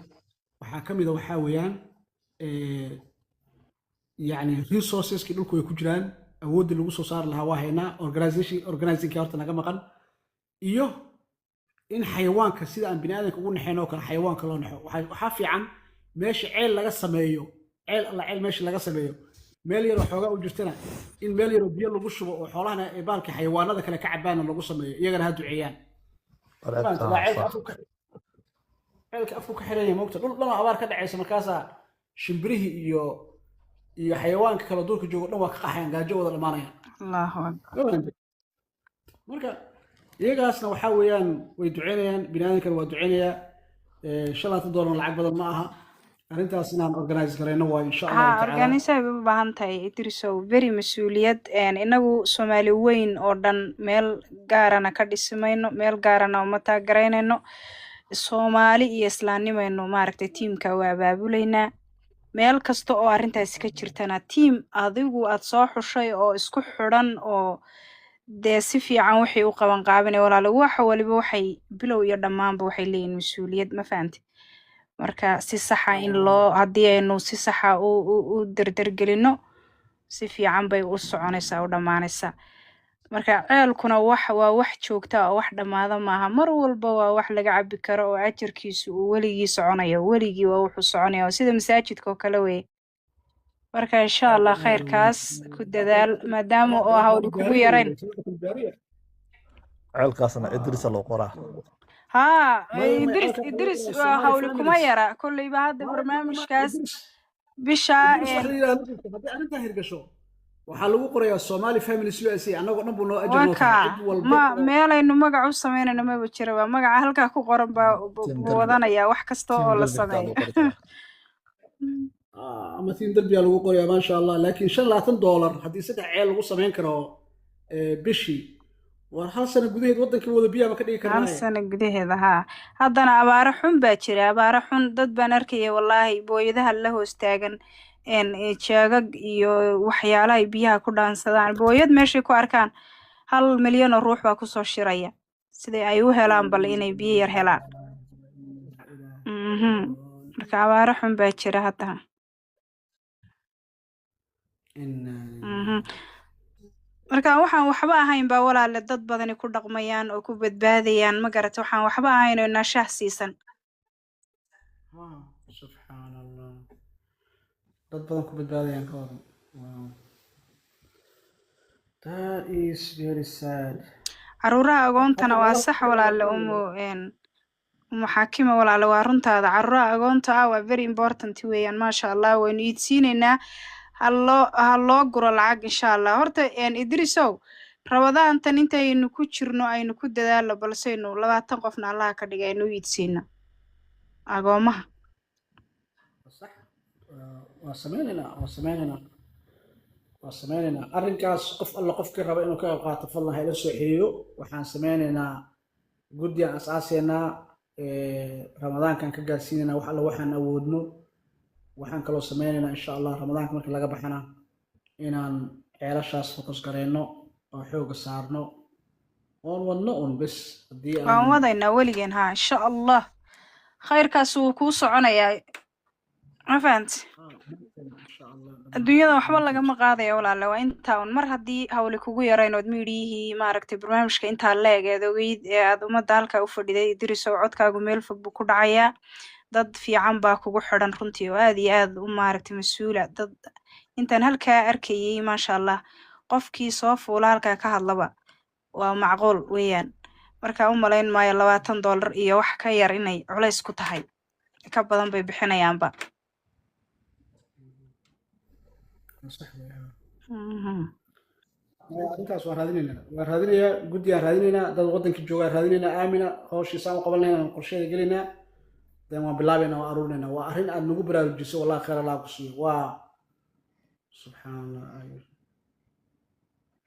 waxaa ka mid a, waxaa weeyaan yacni resourceski dhulku way ku jiraan, awooddii lagu soo saari lahaa waa haynaa, organization organizingka horta naga maqan, iyo in xayawaanka sida aan bini aadamka ugu naxayn oo kale xayawaanka loo naxo. Waxaa fiican meesha ceel laga sameeyo, ceel alla ceel meesha laga sameeyo, meel yaroo xoogaa u jirtana in meel yaroo biyo lagu shubo oo xoolahana ay baalka xayawaanada kale ka cabaana lagu sameeyo, iyagana ha duceeyaan. Fahamta? Waa ceelka afku ka xiran yahay, moogta dhul dhan oo abaar ka dhacaysa, markaasaa shimbirihii iyo xayawaanka kale duurka joogo dhan waa ka qaxayaan, gaajo wada dhamaanayaan. Allahu akbar. Ma fahamtay? Marka iyagaasna waxaa weeyaan way duceynayaan, biniaadamkana waa duceynayaa. $25 lacag badan ma aha. Arrintaas inaan organize garayno waa insha Allahu Haa, tacaala. Organize bay u baahan tahay, Idrisow, very mas-uuliyad. Inagu Soomaali weyn oo dhan meel gaarana ka dhisi mayno, meel gaarana uma taagaraynayno. Soomaali iyo islaamnimaynu maaragtay tiimka waa abaabulaynaa. Meel kasta oo arrintaasi ka jirtana tiim adigu aad soo xushay oo isku xidhan oo dee si fiican waxay u qaban qaabinay. Walaalo, wax waliba waxay bilow iyo dhammaanba waxay leeyihiin mas-uuliyad, ma fahamtid? Marka si saxa in loo, haddii aynu si saxa u dardargelino, si fiican bay u soconaysaa, u dhammaanaysaa. Marka ceelkuna wax waa wax joogta oo wax dhammaada maaha. Mar walba waa wax laga cabi karo oo ajarkiisu uu weligii soconayo, weligii waa wuxuu soconaya, sida masaajidka oo kale weye. Marka insha Allah khayrkaas ku dadaal maadaama oo hawli kugu yarayn. Ceelkaasna Idrisa loo qoraa. Haa. Maya, maya, Idris, ceelka waxaa lagu Idris qoraa waa Somali hawli kuma families. yara kolleyba hadda Maya, maya, barnaamijkaas Idris bisha Idris wax la yidhahdo ma jirto. Haddii arrintaa hirgasho, waxaa lagu qorayaa Somali Families USA. Annagoo dhan buu noo ajar noo tahay Waka cid walba ma oo meelaynu magac u samaynayno maba jira, waa magaca halkaa ku qoran baa Tiim buu darbi wadanaya wax kasta tiim oo la darbi xitaa sameeyo. lagu qori karaa. Ama tiin darbiyaa lagu qorayaa, maasha Allah. Laakiin $25 haddii saddex ceel lagu samayn karo bishii, war hal sano gudaheed waddankii wada biyaaba ka dhigi Hal karnaaye. sano gudaheeda, haa. Haddana abaaro xun baa jira, abaaro xun. Dad baan arkaya wallaahi booyadaha la hoos taagan jeegag iyo waxyaalaha ay biyaha ku dhaansadaan. Booyad meeshay ku arkaan 1 milyan oo ruux baa kusoo shiraya siday ay u helaan bal inay biyo yar helaan. Marka abaaro xun baa jira hadda. Marka waxaan waxba ahayn baa, walaale, dad badani ku dhaqmayaan oo ku badbaadayaan, ma garata? Waxaan waxba ahayn oo naashaah siisan. Subxaan Allah, dad badan ku badbaadayaan ka waran. Wow. That is very sad. Caruuraha agoontana Hadda waa meelaha sax, walaale, umu Xaakima, walaale, waa runtaada. Caruuraha agoonta ah waa very important weeyaan, maasha Allah. Waynu iidsiinaynaa, ha loo guro lacag insha Allah. Horta Idrisow, Rabadaantan intaynu ku jirno aynu ku dadaalo, balseynu 20 qofna Allaha ka dhiga aynu u iidsiino agoomaha. Sax, waa sameynaynaa, waa sameynaynaa. Waa sameynaynaa arrinkaas. Qof alla qofkii raba inuu ka qayb qaato, fadlan ha ila soo xiriiro. Waxaan sameynaynaa guddi aan asaaseynaa, Ramadaankan ka gaarsiinaynaa wax alla waxaan awoodno. Waxaan kaloo sameynaynaa, insha Allah, Ramadaanka markii laga baxana inaan ceelashaas focus gareyno oo xooga saarno oon wadno un bes haddii Waan aan wadaynaa weligeen, ha, insha Allah. Khayrkaas wuu kuu soconayaa, ma fahanti? Insha Allah. Adduunyada waxba lagama qaadaya, walaale, waa intaa un. Mar haddii hawli kugu yarayn ood miidhiyihii maaragtay barnaamijka intaa leeg eed ogeyd ee aad ummadda halkaa u fadhiday, Idrisow, codkaagu meel fog buu ku dhacayaa. Dad fiican baa kugu xidhan runtii oo aad iyo aad u maaragtay mas-uula. Dad intaan halkaa arkayay, maasha Allah, qofkii soo fuula halkaa ka hadlaba waa macquul weeyaan. Marka u malayn maayo $20 iyo wax ka yar inay culays ku tahay, ka badan bay bixinayaanba. Sax weeye. Mhm. Arrintaas waan raadinaynaa, waan raadinayaa, guddigaan raadinaynaa, dad waddanka joogaan raadinaynaa, aamina hawshiisaan u qaban lahayn aan qorsheeda gelaynaa, then waan bilaabaynaa, waan aruurinaynaa. Waa arrin aad nagu baraarujiso, wallahi, khayr Allah ku siiyo. Waa subxaan Allah,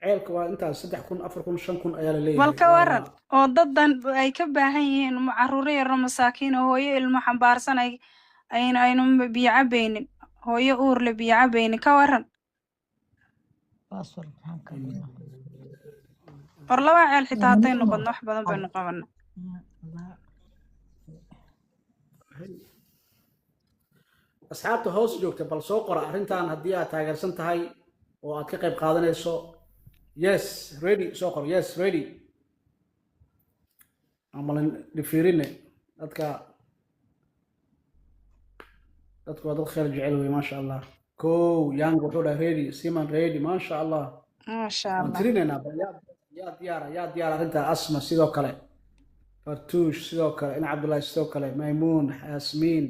ceelka waa intaas, 3,000, 4,000, 5,000 ayaa la Bal leeyahay. ka Waa waran oo dadan ay ka baahan yihiin carruuro yaroo masaakiin oo hooyo ilmo xambaarsan ay aynu biyo cabaynin, hooyo uur le biyo cabaynin, ka waran? War laba ceel xitaa hadday noqodno, wax badan baynu qabana. Asxaabta hoos joogta, bal soo qora arrintan haddii aad taageersan tahay oo aad ka qayb qaadanayso. Yes, ready, soo qor yes, ready. Amalan dhifiirine dadka waa dad khayr jecel wey, maasha Allah. Kow yang wuxuu dhahay ready, siman ready, maasha Allah. Maasha Waan Allah. tirinaynaa. Bal yaa diyaara, yaa diyaara arrinta? Asma sidoo kale, Fartuush sidoo kale, in Cabdullaahi sidoo kale, Maymuun, Yaasmiin,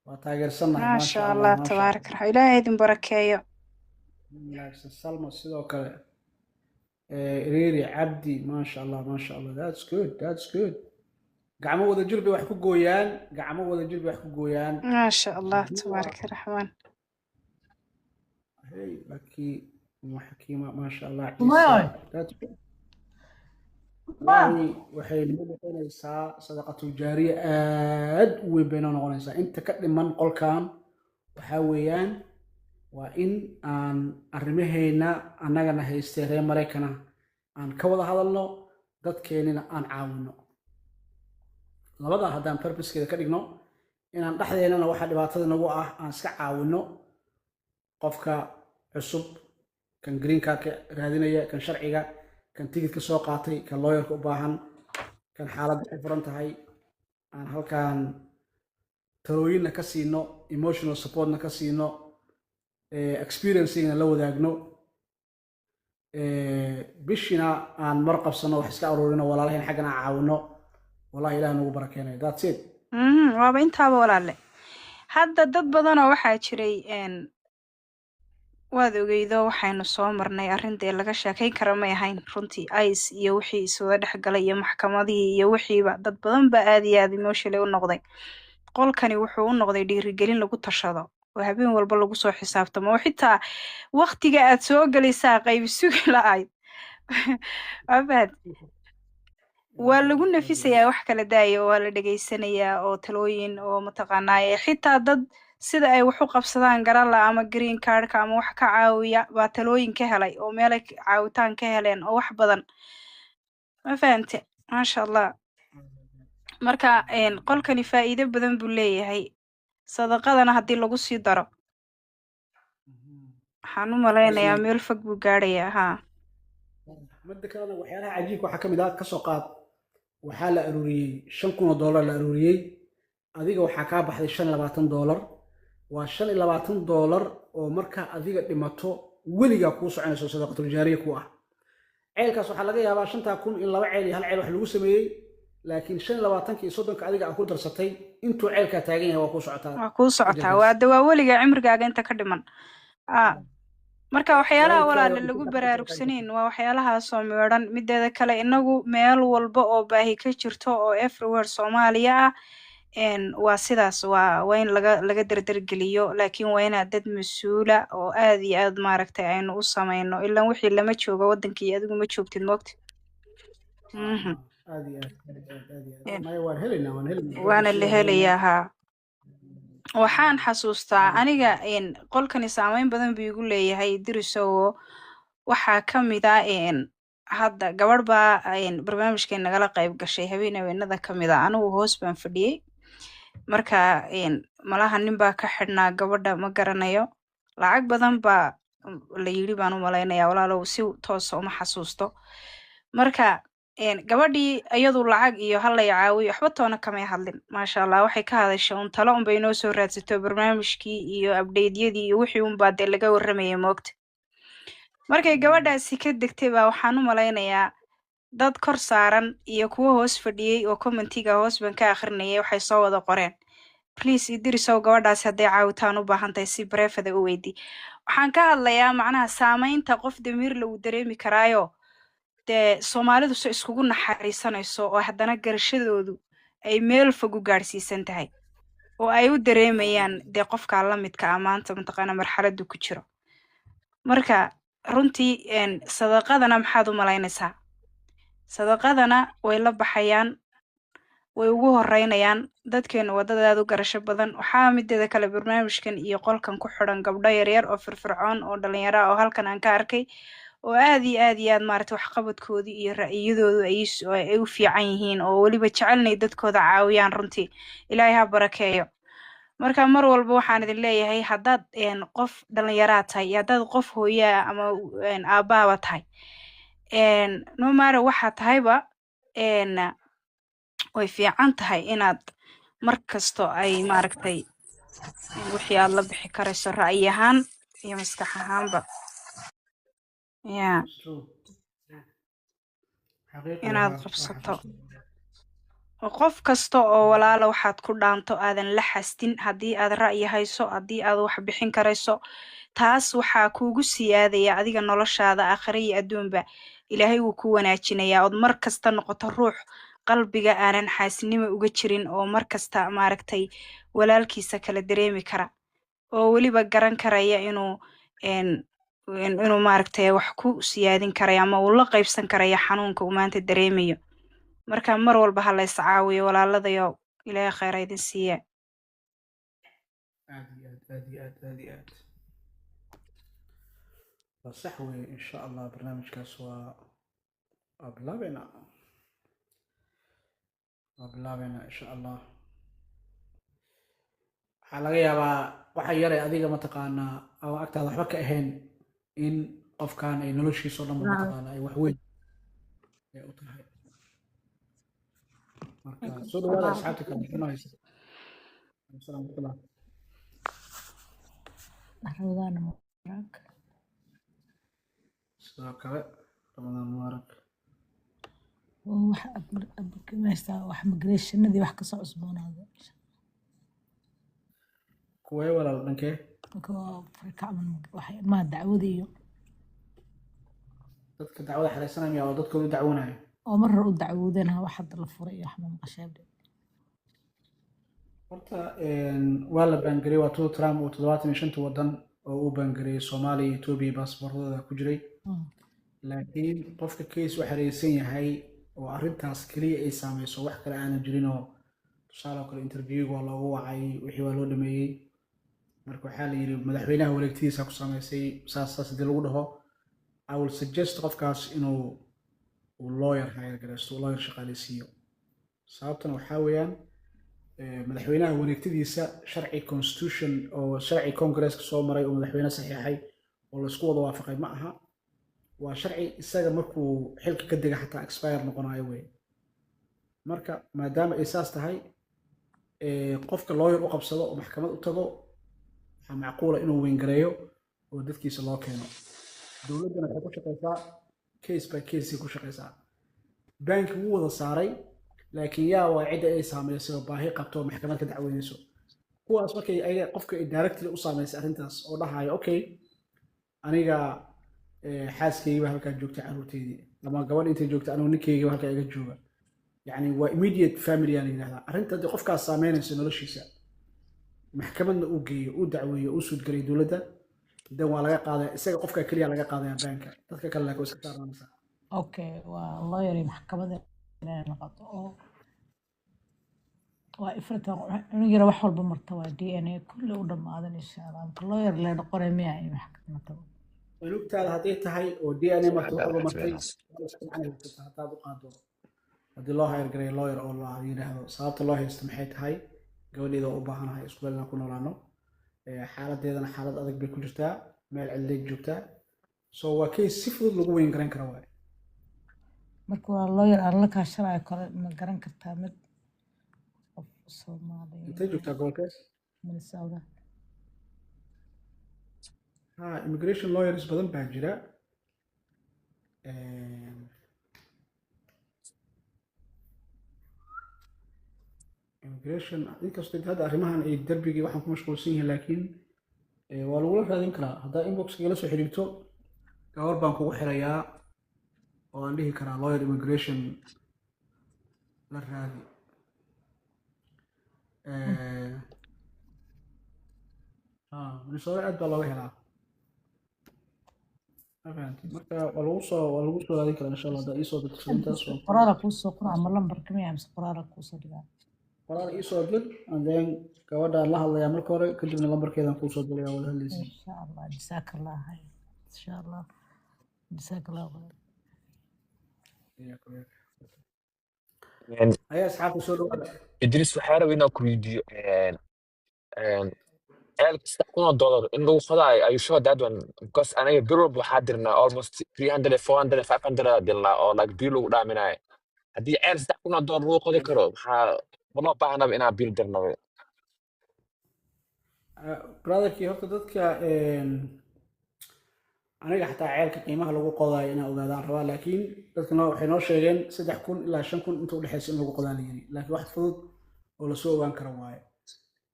waa taageersannahay. Maasha Maasha Allah. Allah. Maasha Allah. Tabaarak raxmaan, Ilaahay idin barakeeyo. Wanaagsan. Salma sidoo kale, Riri Cabdi, maasha Allah, maasha Allah. That's good, that's good. Gacmo wada jir bay wax ku gooyaan, gacmo wada jir bay wax ku gooyaan. Maasha Allah. Haddii waa Tabaarak raxmaan. Hey, Laki Xakiima, maasha Allah, Ciise, that's good. Wallahi waxay noo noqonaysaa sadaqatul jaariya aad u weyn bay noo noqonaysaa. Inta ka dhiman qolkan waxaa weeyaan waa in aan arrimaheenna annagana haystee reer Maraykana aan ka wada hadalno, dadkeenina aan caawino. Labada haddaan purposekeeda ka dhigno, inaan dhexdeennana waxa dhibaatada nagu ah aan iska caawino, qofka cusub, kan green cardka raadinaya, kan sharciga, kan tigidka soo qaatay, kan lawyerka u baahan, kan xaaladda ku furan tahay, aan halkan talooyinna ka siino, emotional supportna ka siino, experiencingna la wadaagno, bishina aan mar qabsano, wax iska aruurino, walaalahayn xaggana aan caawino. Wallahi Ilaah nagu barakeenayo. That's it. Waaba intaaba, walaale. Hadda dad badanoo waxaa jiray waad ogeydo waxaynu soo marnay arrin dee laga sheekayn kara may ahayn runtii, ICE iyo wixii iswada dhex galay iyo maxkamadihii iyo wixiiba. Dad badan baa aad iyo aad emotionally u noqday. Qolkani wuxuu u noqday dhiirigelin lagu tashado oo habeen walba lagu soo xisaabtamo, oo xitaa waqtiga aad soo gelaysaa qayb sugi la-ayd. Waa fahad, waa lagu nafisayaa, wax kala daaya, oo waa la dhegaysanayaa, oo talooyin oo mataqaanaaye xitaa dad sida ay wax u qabsadaan garala ama green cardka ama wax ka caawiya baa talooyin ka helay oo meelay caawitaan ka heleen oo wax badan, ma fahamte? Maasha Allah. Marka qolkani faa'iido badan buu leeyahay. Sadaqadana haddii lagu sii daro, waxaan u malaynayaa meel fog buu gaadhayaa, haa. Midda kalena, waxyaalaha cajiibka waxaa ka mid ah, kasoo qaad waxaa la aruuriyey $5,000 la aruuriyey, adiga waxaa kaa baxday $25. Waa $25 oo markaa adiga dhimato weligaa kuu soconayso, sadaqatul jaariya ku ah. Ceelkaas waxaa laga yaabaa 5,000 in laba ceel iyo hal ceel wax lagu sameeyey, laakiin 25-ka iyo 30-ka adiga aa ku darsatay, intuu ceelkaa taagan yahay waa kuu socotaa. Waa kuu socotaa. Ajarkaas. Waa de waa weligaa cimrigaaga inta ka dhiman. Marka waxyaalaha waalidkaaga walaale intuu lagu ka socotaa. baraarugsanayn waa waxyaalahaasoo meedhan. Mideeda kale, inagu meel walba oo baahi ka jirto oo everywhere Soomaaliya ah. Waa sidaas, waa in laga dardargeliyo, laakiin waa inaad dad mas-uula oo aad iyo aad maaragtay aynu u samayno, ilaan wixii lama joogo wadankii, adigu ma joogtid, moogta. Aad iyo aad, aad iyo aad, aad iyo aad. Maya, waan helaynaa, waan helaynaa dad Waana la mas-uul aan helaynaa. helayaa haa. Waxaan xasuustaa aniga qolkani saameyn badan buu igu leeyahay, Dirisowo. Waxaa ka mid ah hadda gabadh baa barnaamijkay nagala qayb gashay habeen habeenada ka mid ah. Anigu hoos baan fadhiyey. Marka malaha nin baa ka xidhnaa gabadha, ma garanayo. Lacag badan baa la yidhi baan u malaynayaa, walaalow, si toosa uma xasuusto. Marka gabadhii iyadu lacag iyo halay caawiyo waxba toona kamay hadlin, maasha Allah. Waxay ka hadashay un talo unbay inoo soo raadsato, barnaamijkii iyo update-yadii iyo wixii unbaa dee laga warramayay, moogta. Markay gabadhaasi ka degtay baa waxaan u malaynayaa dad kor saaran iyo kuwo hoos fadhiyey oo commentiga hoos baan ka akhrinayay, waxay soo wada qoreen, "Please Idrisow, gabadhaasi hadday caawitaan u baahan tahay, si private u weydii." Waxaan ka hadlayaa macnaha saameynta qof damiirla uu dareemi karaayo dee Soomaalidu se iskugu naxariisanayso oo haddana garashadoodu ay meel fog u gaadhsiisan tahay oo ay u dareemayaan dee qofkaa la midka ah maanta mataqaana marxaladdu ku jiro. Marka runtii sadaqadana maxaad u malaynaysaa? Sadaqadana way la baxayaan, way ugu horeynayaan. Dadkeenu wadada aad u garasho badan. Waxaa mideeda kale barnaamijkan iyo qolkan ku xidhan gabdho yaryar oo firfircoon oo dhalinyaro ah oo halkan aan ka arkay oo aad iyo aad iyo aad maaragtay waxqabadkoodii iyo ra'yiyadoodu ay u fiican yihiin oo weliba jecelnay dadkooda caawiyaan. Runtii Ilaahay ha barakeeyo. Marka mar walba waxaan idin leeyahay, haddaad qof dhalinyaraa tahay iyo haddaad qof hooyaa ama aabbaaba tahay, no matter waxaa tahayba, way fiican tahay inaad mar kasto ay maaragtay wixii aad la bixi karayso ra'yi ahaan iyo maskax ahaanba ya True. Xaqiiqi inaad waa qabsato. Xasuusta. Oo qof kasta oo walaala waxaad ku dhaanto aadan la xastin. Haddii aad ra'yi hayso, haddii aad wax bixin karayso, taas waxaa kuugu siyaadaya adiga noloshaada aakhire iyo adduunba. Ilaahay wuu ku wanaajinayaa ood mar kasta noqoto ruux qalbiga aanan xaasinimo uga jirin oo mar kasta maaragtay walaalkiisa kala dareemi kara oo weliba garan karaya inuu een inuu maaragtay wax ku siyaadin karayo ama uu la qaybsan karayo xanuunka uu maanta dareemayo. Marka mar walba ha la is caawiyo, walaaladayo. Ilaahay khayr ha idin siiya. Aad iyo aad, aad iyo aad, aad iyo aad, waa sax weeye. Insha Allah barnaamijkaas waa bilaabeynaa, waa bilaabeynaa insha Allah. Waxaa laga yaabaa waxa yare adiga mataqaanaa ama agtaada waxba ka ahayn in qofkan ay noloshiisa oo dhanba mataqaanaa ay wax weyn ay u tahay. Marka soo dhawaada asxaabta kale xunaysa. Assalaamu calaykum. Ramadaan mubaarak. Sidoo kale Ramadaan mubaarak. Wax meesha wax migrationadii wax kasoo cusboonaaday. Kuwee, walaal, dhankee? Marka waa Afrika camal, wax ilmaha dacwada iyo Dadka dacwada xareysanaya miyaa oo dadkooda u dacwoonaya? Oo mar hore u dacwoodeen ha, wax hadda la furay iyo wax ma maqasheen? Horta waa la ban gareeyey. Waa tuu Trump uu 75-ta wadan oo uu ban gareeyey, Soomaaliya iyo Etoobiya baasaboorradooda ku jiray. Laakiin qofka case u xareysan yahay oo arrintaas keliya ay saameyso, wax kale aanan jirin, oo tusaale oo kale interviewga waa loogu wacay, wixii waa loo dhameeyey, marka waxaa la yidhi madaxweynaha wareegtidiisa ku sameysay, saas saas haddii lagu dhaho, I will suggest qofkaas inuu uu lawyer hire gareysto, uu lawyer shaqaaleysiiyo. Sababtana waxaa weeyaan madaxweynaha wareegtadiisa sharci constitution oo sharci congresska soo maray oo madaxweyne saxiixay oo laisku wada waafaqay ma aha. Waa sharci isaga markuu xilka ka dega xataa expire noqonayo wey. Marka maadaama ay saas tahay, qofka lawyer u qabsado oo maxkamad u tago, waxaa macquula inuu win gareeyo oo dadkiisa loo keeno. Dowladdana waxay ku shaqeysaa case by case ku shaqeysaa. Banki wuu wada saaray, laakiin yaa waa cidda ay saameysay oo baahi qabto oo maxkamad ka dacweynayso? Kuwaas markay ayaga qofka ay directly u saameysay arrintaas oo dhahayo, "Okay, aniga xaaskaygiiba halkaa joogtay, carruurteydii ama gabadh intay joogtay, anigu ninkaygiiba halkaa iga jooga." Yani waa immediate family aa la yidhahdaa. Arrinta haddii qofkaas saameynayso noloshiisa, maxkamadna uu geeyo, uu dacweeyo, uu sue gareeyo dowladda, dan waa laga qaadaya isaga, qofka keliya laga qaadaya banka, dadka kale laakiin waa iska saarnaanaysaa. Okay, waa lawyer iyo maxkamadda inay noqoto oo waa ifrita cunug yara wax walba marta, waa DNA kulli u dhammaadan, insha Allah. Marka lawyer lee noqonay miya iyo maxkamad tago? Cunugtaada hadday tahay oo DNA martay, wax walba martay, waa iska macnay kartaa haddaad u qaado, haddii loo hire gareeyo lawyer oo la yidhaahdo sababta loo haysto maxay tahay, gabadheeda waa u baahanahay isku meel inaan ku noolaano. Xaaladeedana xaalad adag bay ku jirtaa, meel cidlay joogtaa, so waa case si fudud lagu weyn garan kara waaye. Marka waa lawyer aan la kaashanayo kale, ma garan kartaa mid qof Intay Soomaaliya? joogtaa gobolkees? Minnesota. Ha, immigration lawyers badan baa jira. Immigration inkastoo hadda arrimahan ay darbigii waxaan ku mashquulsan yihiin, laakiin waa lagula raadin karaa haddaa inbox igala soo xiriirto. Gabar baan kugu xirayaa oo aan dhihi karaa lawyer immigration la raadi. Minnesota aad baa looga helaa, ma fahanti? Marka waa lagu soo raadin karaa, insha Allah, haddaa iisoo dirto intaas waa ku Qoraala kuu soo qora ama lambarka miya mise qoraala kuu soo dhigaa? Qoraal iisoo dir and then gabadhaan la hadlayaa marka hore, kadibna lambarkeedaan kuu soo diraya, wada hadlaysa. Insha Allah, jazaaka Allah khayr, insha Allah, jazaaka Allah khayr. Ayaa asxaabta soo dhawaada. Idris, waxaa rabay inaan ku weydiiyo ceelka $3,000 in lagu qodaayo. Are you sure that one? Because aniga bil walba waxaa dirnaa almost 300, 400, 500 aa dirnaa oo like biil lagu dhaaminayo. Haddii ceel $3,000 lagu qodi karo, maxaa ma loo baahnaba inaan biil dirnaba? Brotherkii, horta dadka aniga xataa ceelka qiimaha lagu qodaayo inaan ogaadaan rabaa, laakiin dadka waxay noo sheegeen 3000 ilaa 5000 inta udhexaysa in lagu qodaa la yiri, laakiin wax fudud oo lasoo ogaan karo waaye,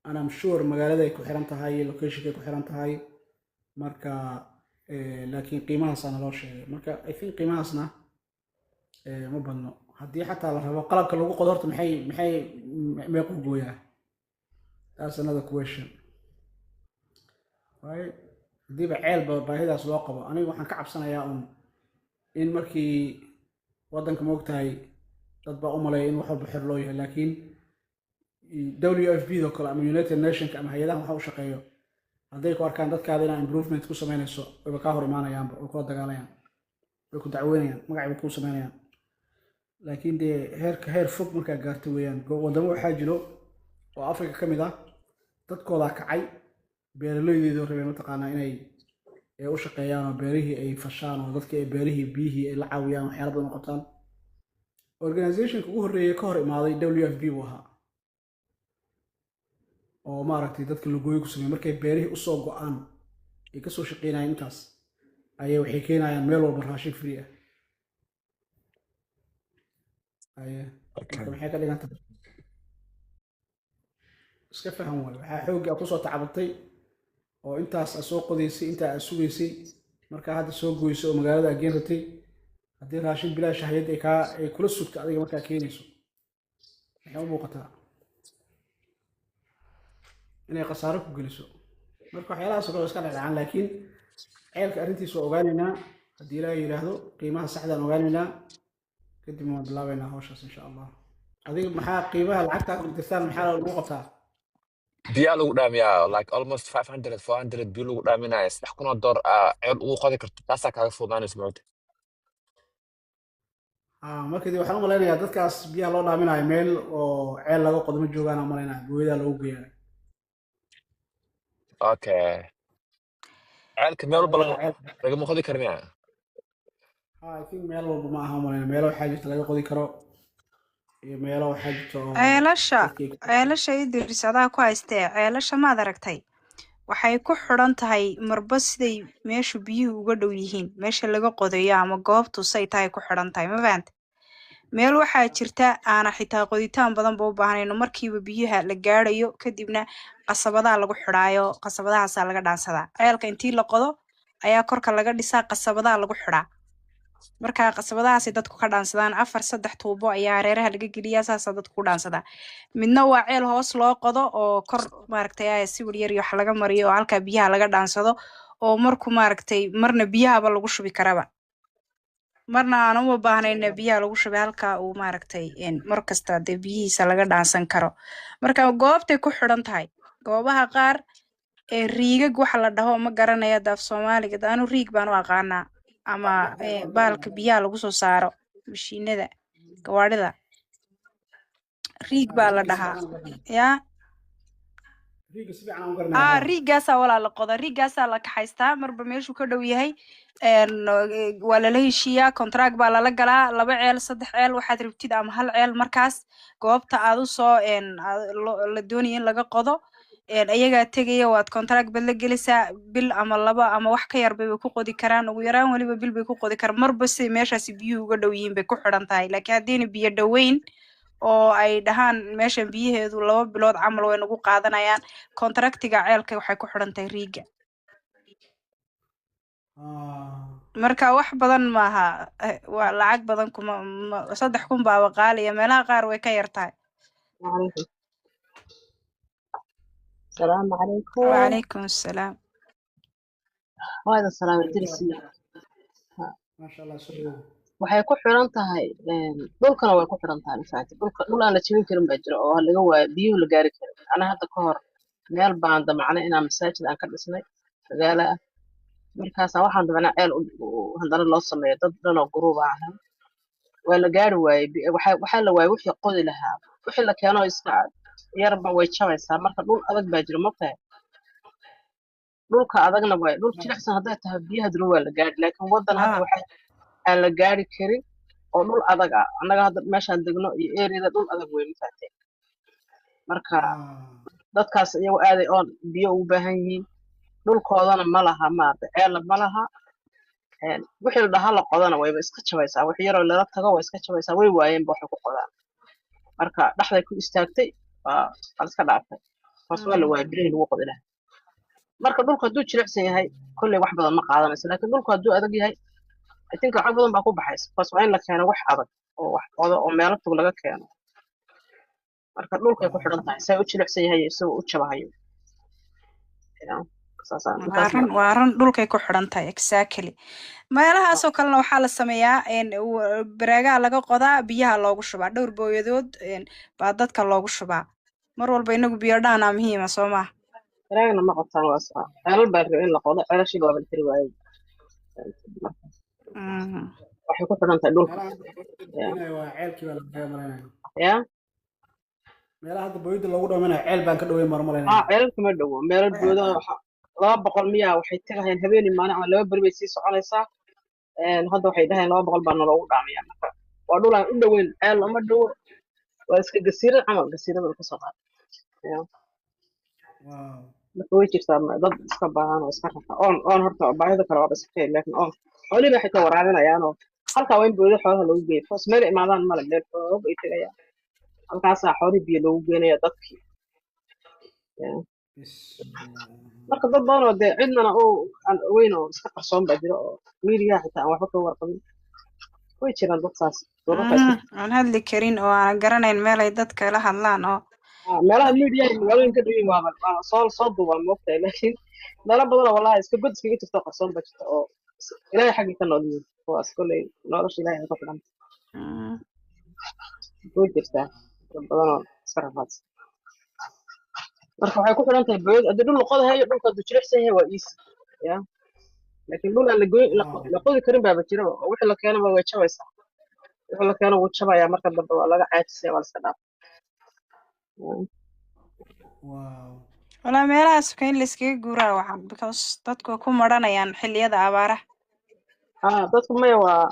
and I'm sure magaalada ay ku xiran tahay, locationka ay ku xiran tahay. Marka laakiin qiimahaasaa naloo sheegay. Marka I think qiimahaasna ma badno haddii xataa la rabo qalabka lagu qodo. Horta maxay meequu gooyaa? That's another question, right? Haddiiba ceelba baahidaas loo qabo, aniga waxaan ka cabsanayaa un in markii waddanka, moogtahay, dad baa u maleeya in wax walba xor loo yahay, laakiin WFP do kale ama United Nationka ama hay-adahan waxa u shaqeeyo hadday ku arkaan dadkaada inaa improvement ku samaynayso, wayba kaa hor imaanayaanba, way kula dagaalayaan, way ku dacweynayaan, magacay bay kuu samaynayaan. Laakiin dee heerka heer fog markaa gaarto weeyaan. Waddamo waxaa jiro oo Africa ka mid ah, dadkoodaa kacay, beeraleydeedu rabeen mataqaanaa inay ay u shaqeeyaan oo beerihii ay fashaan oo dadkii ay beerihii biyihii ay la caawiyaan, waxyaala badan u qabtaan. Organizationka ugu horreeyay ka hor imaaday WFP buu ahaa, oo maaragtay dadka lugooyo ku sameeyey. Markay beerihii usoo go-aan ay kasoo shaqeynayaan intaas ayay waxay keenayaan meel walba raashin free ah. Aye, marka maxay ka dhigan tahay? Iska faham waayo. Waxaa xoogga kusoo tacabatay oo intaas aad soo qodaysay, intaa aad sugaysay, markaa hadda soo goysay oo magaalada aad geen ratay, haddii raashin bilaash hay'adda ay kaa ay kula sugto adiga markaa keenayso, maxay u muuqataa inay khasaaro ku geliso. Marka waxyaalahaas oo kale waa iska dhacdhacaan, laakiin ceelka arrintiisa waa ogaanaynaa haddii Ilaahay yidhaahdo. Qiimaha saxdaan ogaanaynaa, kadibna waan bilaabaynaa hawshaas, insha Allah. Adiga maxaa qiimaha lacagta dirtaan maxaa lagu qabtaa? Biyaa lagu dhaamiyaa, like almost 500, 400 biyo lagu dhaaminaya. $3,000 aa ceel ugu qodi karto, taasaa kaaga fududaanaysa moogta. Ah, marka dee waxaan u malaynayaa dadkaas biyaha loo dhaaminayo meel oo ceel laga qodo ma joogaan aan malaynaya, booyadaa loogu geeyaa. Okay, ceelka meel walba Meelaha ceel lagama qodi karo miya? Ah, I think meel walba ma aha malaynaya. Meelo waxaa jirta laga qodi karo iyo meelo waxaa jirta oo Ceelasha dadkii ceelasha, Idris, adaa ku haystee, ceelasha maad aragtay, waxay ku xidhan tahay marba siday meeshu biyuhu uga dhow yihiin meesha laga qodayo ama goobtu say tahay ku xidhan tahay, ma fahante? Meel waxaa jirta aana xitaa qoditaan badan ba u baahnayno, markiiba biyaha la gaadhayo, kadibna qasabadaha lagu xidhaayo, qasabadahaasaa laga dhaansadaa. Ceelka intii la qodo ayaa korka laga dhisaa, qasabadaha lagu xidhaa. Marka qasabadahaasay dadku ka dhaansadaan. Afar, saddex tuubo ayaa hareeraha laga geliyaa, saasaa dadku ku dhaansadaa. Midna waa ceel hoos loo qodo oo kor, maaragtay, sibir yar iyo wax laga mariyo oo halkaa biyaha laga dhaansado, oo marku, maaragtay, marna biyahaba lagu shubi karaba, marna aan uma baahnayna biyaha lagu shubay halkaa uu, maaragtay, mar kasta dee biyihiisa laga dhaansan karo. Marka goobtay ku xidhan tahay. Goobaha qaar ee riigag waxa la dhaho, ma garanaya daaf Soomaaliga, anu riig baan u aqaanaa, ama baalka biyaha lagu soo saaro mashiinada gawaadhida, riig baa la Riigga si dhahaa. fiican u garanaya. Yaa. Riigga si fiican u garanaya. Riigaasaa walaa la qoda, riigaasaa la kaxaystaa marba meeshuu ka dhow yahay. Waa lala heshiiyaa, contract baa lala galaa, laba ceel, saddex ceel, waxaad rabtid, ama hal ceel. Markaas goobta aad u soo la doonaya in laga qodo, ayagaa tegaya, waad contract baad la gelisaa. Bil ama laba ama wax ka yar bay ku qodi karaan, ugu yaraan weliba bil bay ku qodi karaan, marba siday meeshaasi biyuhu uga dhow yihiin bay ku xidhan tahay. Laakiin haddayna biyo dhoweyn oo ay dhahaan meeshan biyaheedu 2 bilood camal way nagu qaadanayaan, contractiga ceelka waxay ku xidhan tahay riiga. Marka wax badan maaha, waa lacag badan kuma 3000 baaba qaaliya, meelaha qaar way ka yar tahay. عليكم السلام عليكم. Wacalaykum assalaam. وهذا السلام الدرسي. Maasha Allah, soo dhawow. Waxay ku xiran tahay dhulkana way ku xiran tahay, mafahanti? Dhulka dhul aan la jebin karin baa jira oo laga waayo biyuhu la gaari karin. Ana hadda ka hor meel baan damacnay inaan masaajid aan ka dhisnay magaalo ah. Markaasa waxaan damacnay ceel haddana loo sameeyo dad dhan oo group ah ahaa. Waa la gaari waayey, waxaa la waayey wixii qodi lahaa. Wixii la keeno iska yarba way jabaysaa. Marka dhul adag baa jira, mogtahay? Dhulka adagna way dhul jilicsan hadday tahay biyaha duru waa la gaari, laakiin wadan hadda waxa aan la gaari karin oo dhul adag ah. Annaga hadda meeshaan degno iyo areada dhul adag wey, mafahanteen? Marka dadkaas iyagu aaday oon biyo ugu baahan yihiin, dhulkoodana ma laha, maarata, ceelna ma laha. Wixii la dhahaa la qodana wayba iska jabaysaa, wixii yaroo lala tago way iska jabaysaa. Way waayeenba waxay ku qodaan. Marka dhexday ku istaagtay, waa la iska dhaaftay hoos, waa la waayay bilihii lagu qodi lahaa. Marka dhulku hadduu jilicsan yahay kolley wax badan ma qaadanayso, laakiin dhulku hadduu adag yahay, I think lacag badan baa ku baxaysa, because waa in la keeno wax adag oo wax qodo oo meelo fog laga keeno. Marka dhulkay ku xidhan tahay say u jilicsan yahay iyo isagoo u jabahayo. Saasaan Waa intaas. run, waa run, dhulkay ku xidhan tahay, exactly. Meelahaasoo kalena waxaa la sameeyaa bareegaha laga qodaa, biyaha loogu shubaa, dhowr booyadood baa dadka loogu shubaa mar walba. Inagu biyo dhaanaa muhiima, soo maha? Baraagna ma qabtaan, waa saa ceelal baa rabay in la qodo, ceelashii waaba la tiri waayey. Waxay ku xidhan tahay dhulka. Meelaha hadda booyadda dhaminayo waa ceelkii baa lagaga malaynayo. Ya. Meelaha hadda booyadda loogu dhaminayo ceel baan ka dhoweyn baan u malaynaya. Ceelal kama dhowo meelo booda 200 miyaa waxay tagahayaan habeenii maalin ama 2 beri bay sii soconaysaa. Hadda waxay dhahayaan 200 baa naloogu dhaamaya. Marka waa dhul aan u dhoweyn, ceel uma dhowo, waa iska gasiirad camal, gasiirada ka soo qaada. Ya. Marka way jirtaa dad iska baahan oo iska rafa oon. Oon horta baahida kale waaba iska khayr, laakiin oon xoolihii bay xitaa waraabinayaan oo halkaa waa in boodo xoolaha loogu geeyo foos. Meel imaadaan male, meel fog ay tegayaan, halkaasaa xoolihii biyo loogu geenaya dadkii. Ya. Marka dad badan oo dee cidnana oo aan ogeyn oo iska qarsoon baa jira, oo miidiyaha xitaa aan waxba ka warqabin. Way jiraan dad saas duruufa iska Aan hadli karin oo aanan garanayn meel ay dadka la hadlaan oo Meelaha miidiyaha iyo magaalooyinka dhow waaba soo duubaan, moogtahay? Laakiin meelo badan oo wallahi iska god iskaga jirta oo qarsoon baa jirta oo Ilaahay xaggii ka nool yihiin kuwaas. Kolley nolosha Ilaahay ay ku xidhan. Way jirtaa dad badan oo iska rafaadsan. Marka waxay ku xidhan tahay booyad haddii dhul la qodahayo, dhulka hadduu jilicsan yahay waa easy ya, laakiin dhul aan la goyn la qodi karin baaba jira oo wixii la keenaba way jabaysaa, wixii la keeno wuu jabayaa. Marka dambe waa laga caajisaya, waa la iska dhaafa. Walaa meelahaas ka in la iskaga guuraa waxaan, because dadku way ku maranayaan xilliyada abaaraha. Dadku maya, waa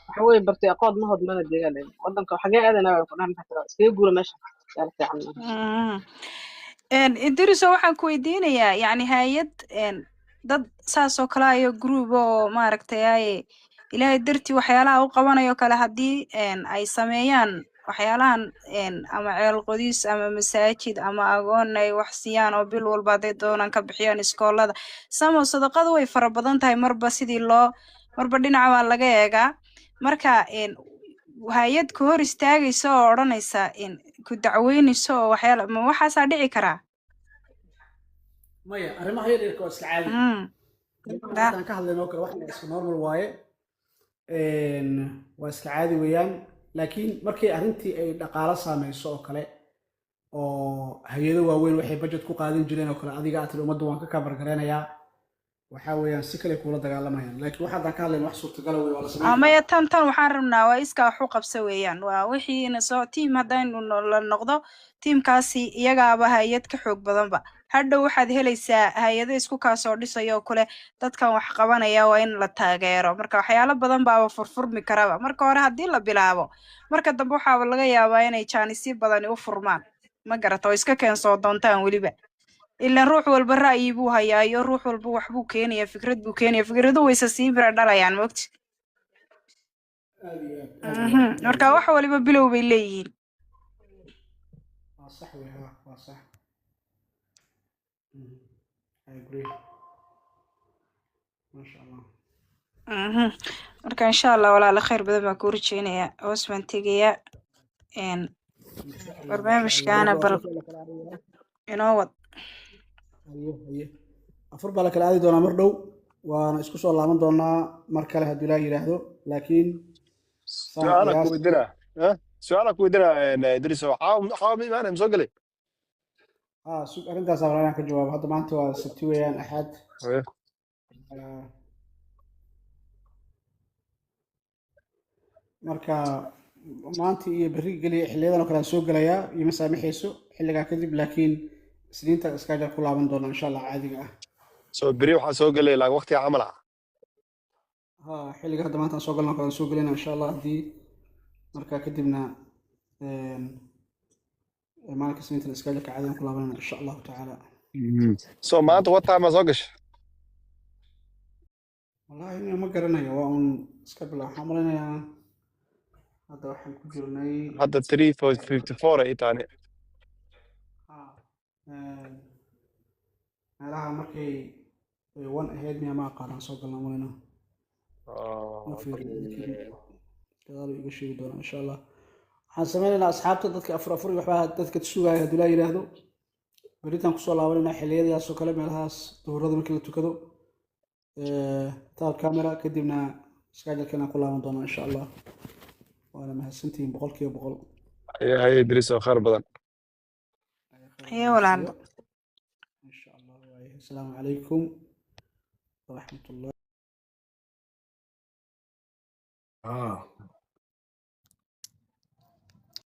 waxa weeye bartay aqoon ma hodmana deegaan wadanka xagee aadanaa way ku dhahan, maxaa tira iskaga guura meesha meel fiican maaha. Idriso, waxaan ku weydiinayaa, yacni hay-ad dad saas oo kale ayo group oo maaragtay ay Ilaahay dartii waxyaalaha u qabanayo kale, haddii ay sameeyaan waxyaalahan ama ceel qodis ama masaajid ama agoon ay wax siiyaan oo bil walba hadday doonaan ka bixiyaan iskoolada samo, sadaqadu way fara badan tahay, marba sidii loo Marba dhinaca waa laga eegaa. Marka hay-ad ku hor istaagaysa oo odhanaysa ku dacweynayso oo waxyaala ma waxaasaa dhici karaa? Maya, arrimaha yaryarka waa iska caadi. Arrimaha hadda aan ka hadlayno oo kale wax iska normal waaye. Waa iska caadi weeyaan, laakiin markii arrintii ay dhaqaalo saameyso oo kale, oo hay-ado waaweyn waxay budget ku qaadan jireen oo kale, adiga aad tiri ummadda waan ka cover gareynayaa, waxaa weeyaan si kale kuula dagaalamayaan. Laakiin waxa haddaan ka hadlayno wax suurtagala wey, waa la samayn karaa. Maya, tan waxaan rabnaa waa iskaa wax u qabso weeyaan. Waa wixii ina soo tiim haddaynu la noqdo tiimkaasi, iyagaaba hay-ad ka xoog badanba. Hadhow waxaad helaysaa hay-ado isku kaasoo dhisaya oo kule dadkan wax qabanaya waa in la taageero. Marka waxyaalo badan baaba furfurmi karaba. Marka hore haddii la bilaabo, marka dambe waxaaba laga yaabaa inay jaanisyo badani u furmaan, ma garata, oo iska keensoo doontaan weliba. Ilaan ruux walba ra'yi buu hayaa iyo ruux walba waxbuu keenaya, fikrad buu keenaya, fikradu wayse sii mira dhalayaan, mogti? Aad iyo aad, aad iyo aad, aad Marka iyo wax waliba bilow bay leeyihiin. Waa sax wey, ha, waa sax. I agree, maasha Allah. Marka insha Allah, walaala, khayr badan baan kuu rajeynayaa. Hoos baan tegayaa. Insha Allah, insha Allah. Barnaamijkaana Marka bal afur baa la kala aadayaa. Inoo wad. Haye haye, afur baa la kala aadi doonaa mar dhow, waana isku soo laaban doonaa mar kale haddii Ilaah yidhaahdo, laakiin saan su'aala ku qiyaas weydiinaa, su'aala ku weydiinaa, Idriso, caawa caawa ma imaanaya, ma soo gelay? Ah, sug, arrintaas rabaa inaan ka jawaabo. Hadda maanta waa Sabti weeyaan, Axad. Marka maanta iyo berri geliya xiliyadan oo kale aan soo gelayaa, ima saamaxayso xilligaa kadib, laakiin Isniinta iskaajar ku laaban doona insha Allah caadiga ah. So beri waxaa soo gelay laakiin waqtiga camal ah? Ha, xilliga hadda maanta aan soo galno kale aan soo gelayna insha Allah. Haddii marka kadibna maalinka Isniinta iskaajarka caadigan ku laabanayna insha Allahu tacaala. So maanta what time aa soo gashay? Wallahi ina ma garanayo, waa un iska bilaa. Waxaan malaynayaa hadda waxaan ku jirnay Hadda 3:54 ay taani. Ha, meelaha markay ay 1 ahayd miya, ma aqaan, aan soo galnaa malayna, ma fiirin, laakiin gadaal iga sheegi doonaa insha Allah. Waxaan sameynaynaa asxaabta dadka afur afur iyo waxbaa dadka sugaya, haddii laa yidhaahdo beritaan kusoo laabanayna xilliyadaas oo kale, meelahaas duhurada markii la tukado, taab camera kadibna schedule-keena ku laaban doonaa insha Allah. Waana mahadsantihiin 100%. Haye haye Idriso, khayr badan. Khayr Haye badan walaal. siiyo insha Allah. Waayahay, asalaamu calaykum waraxmatullah.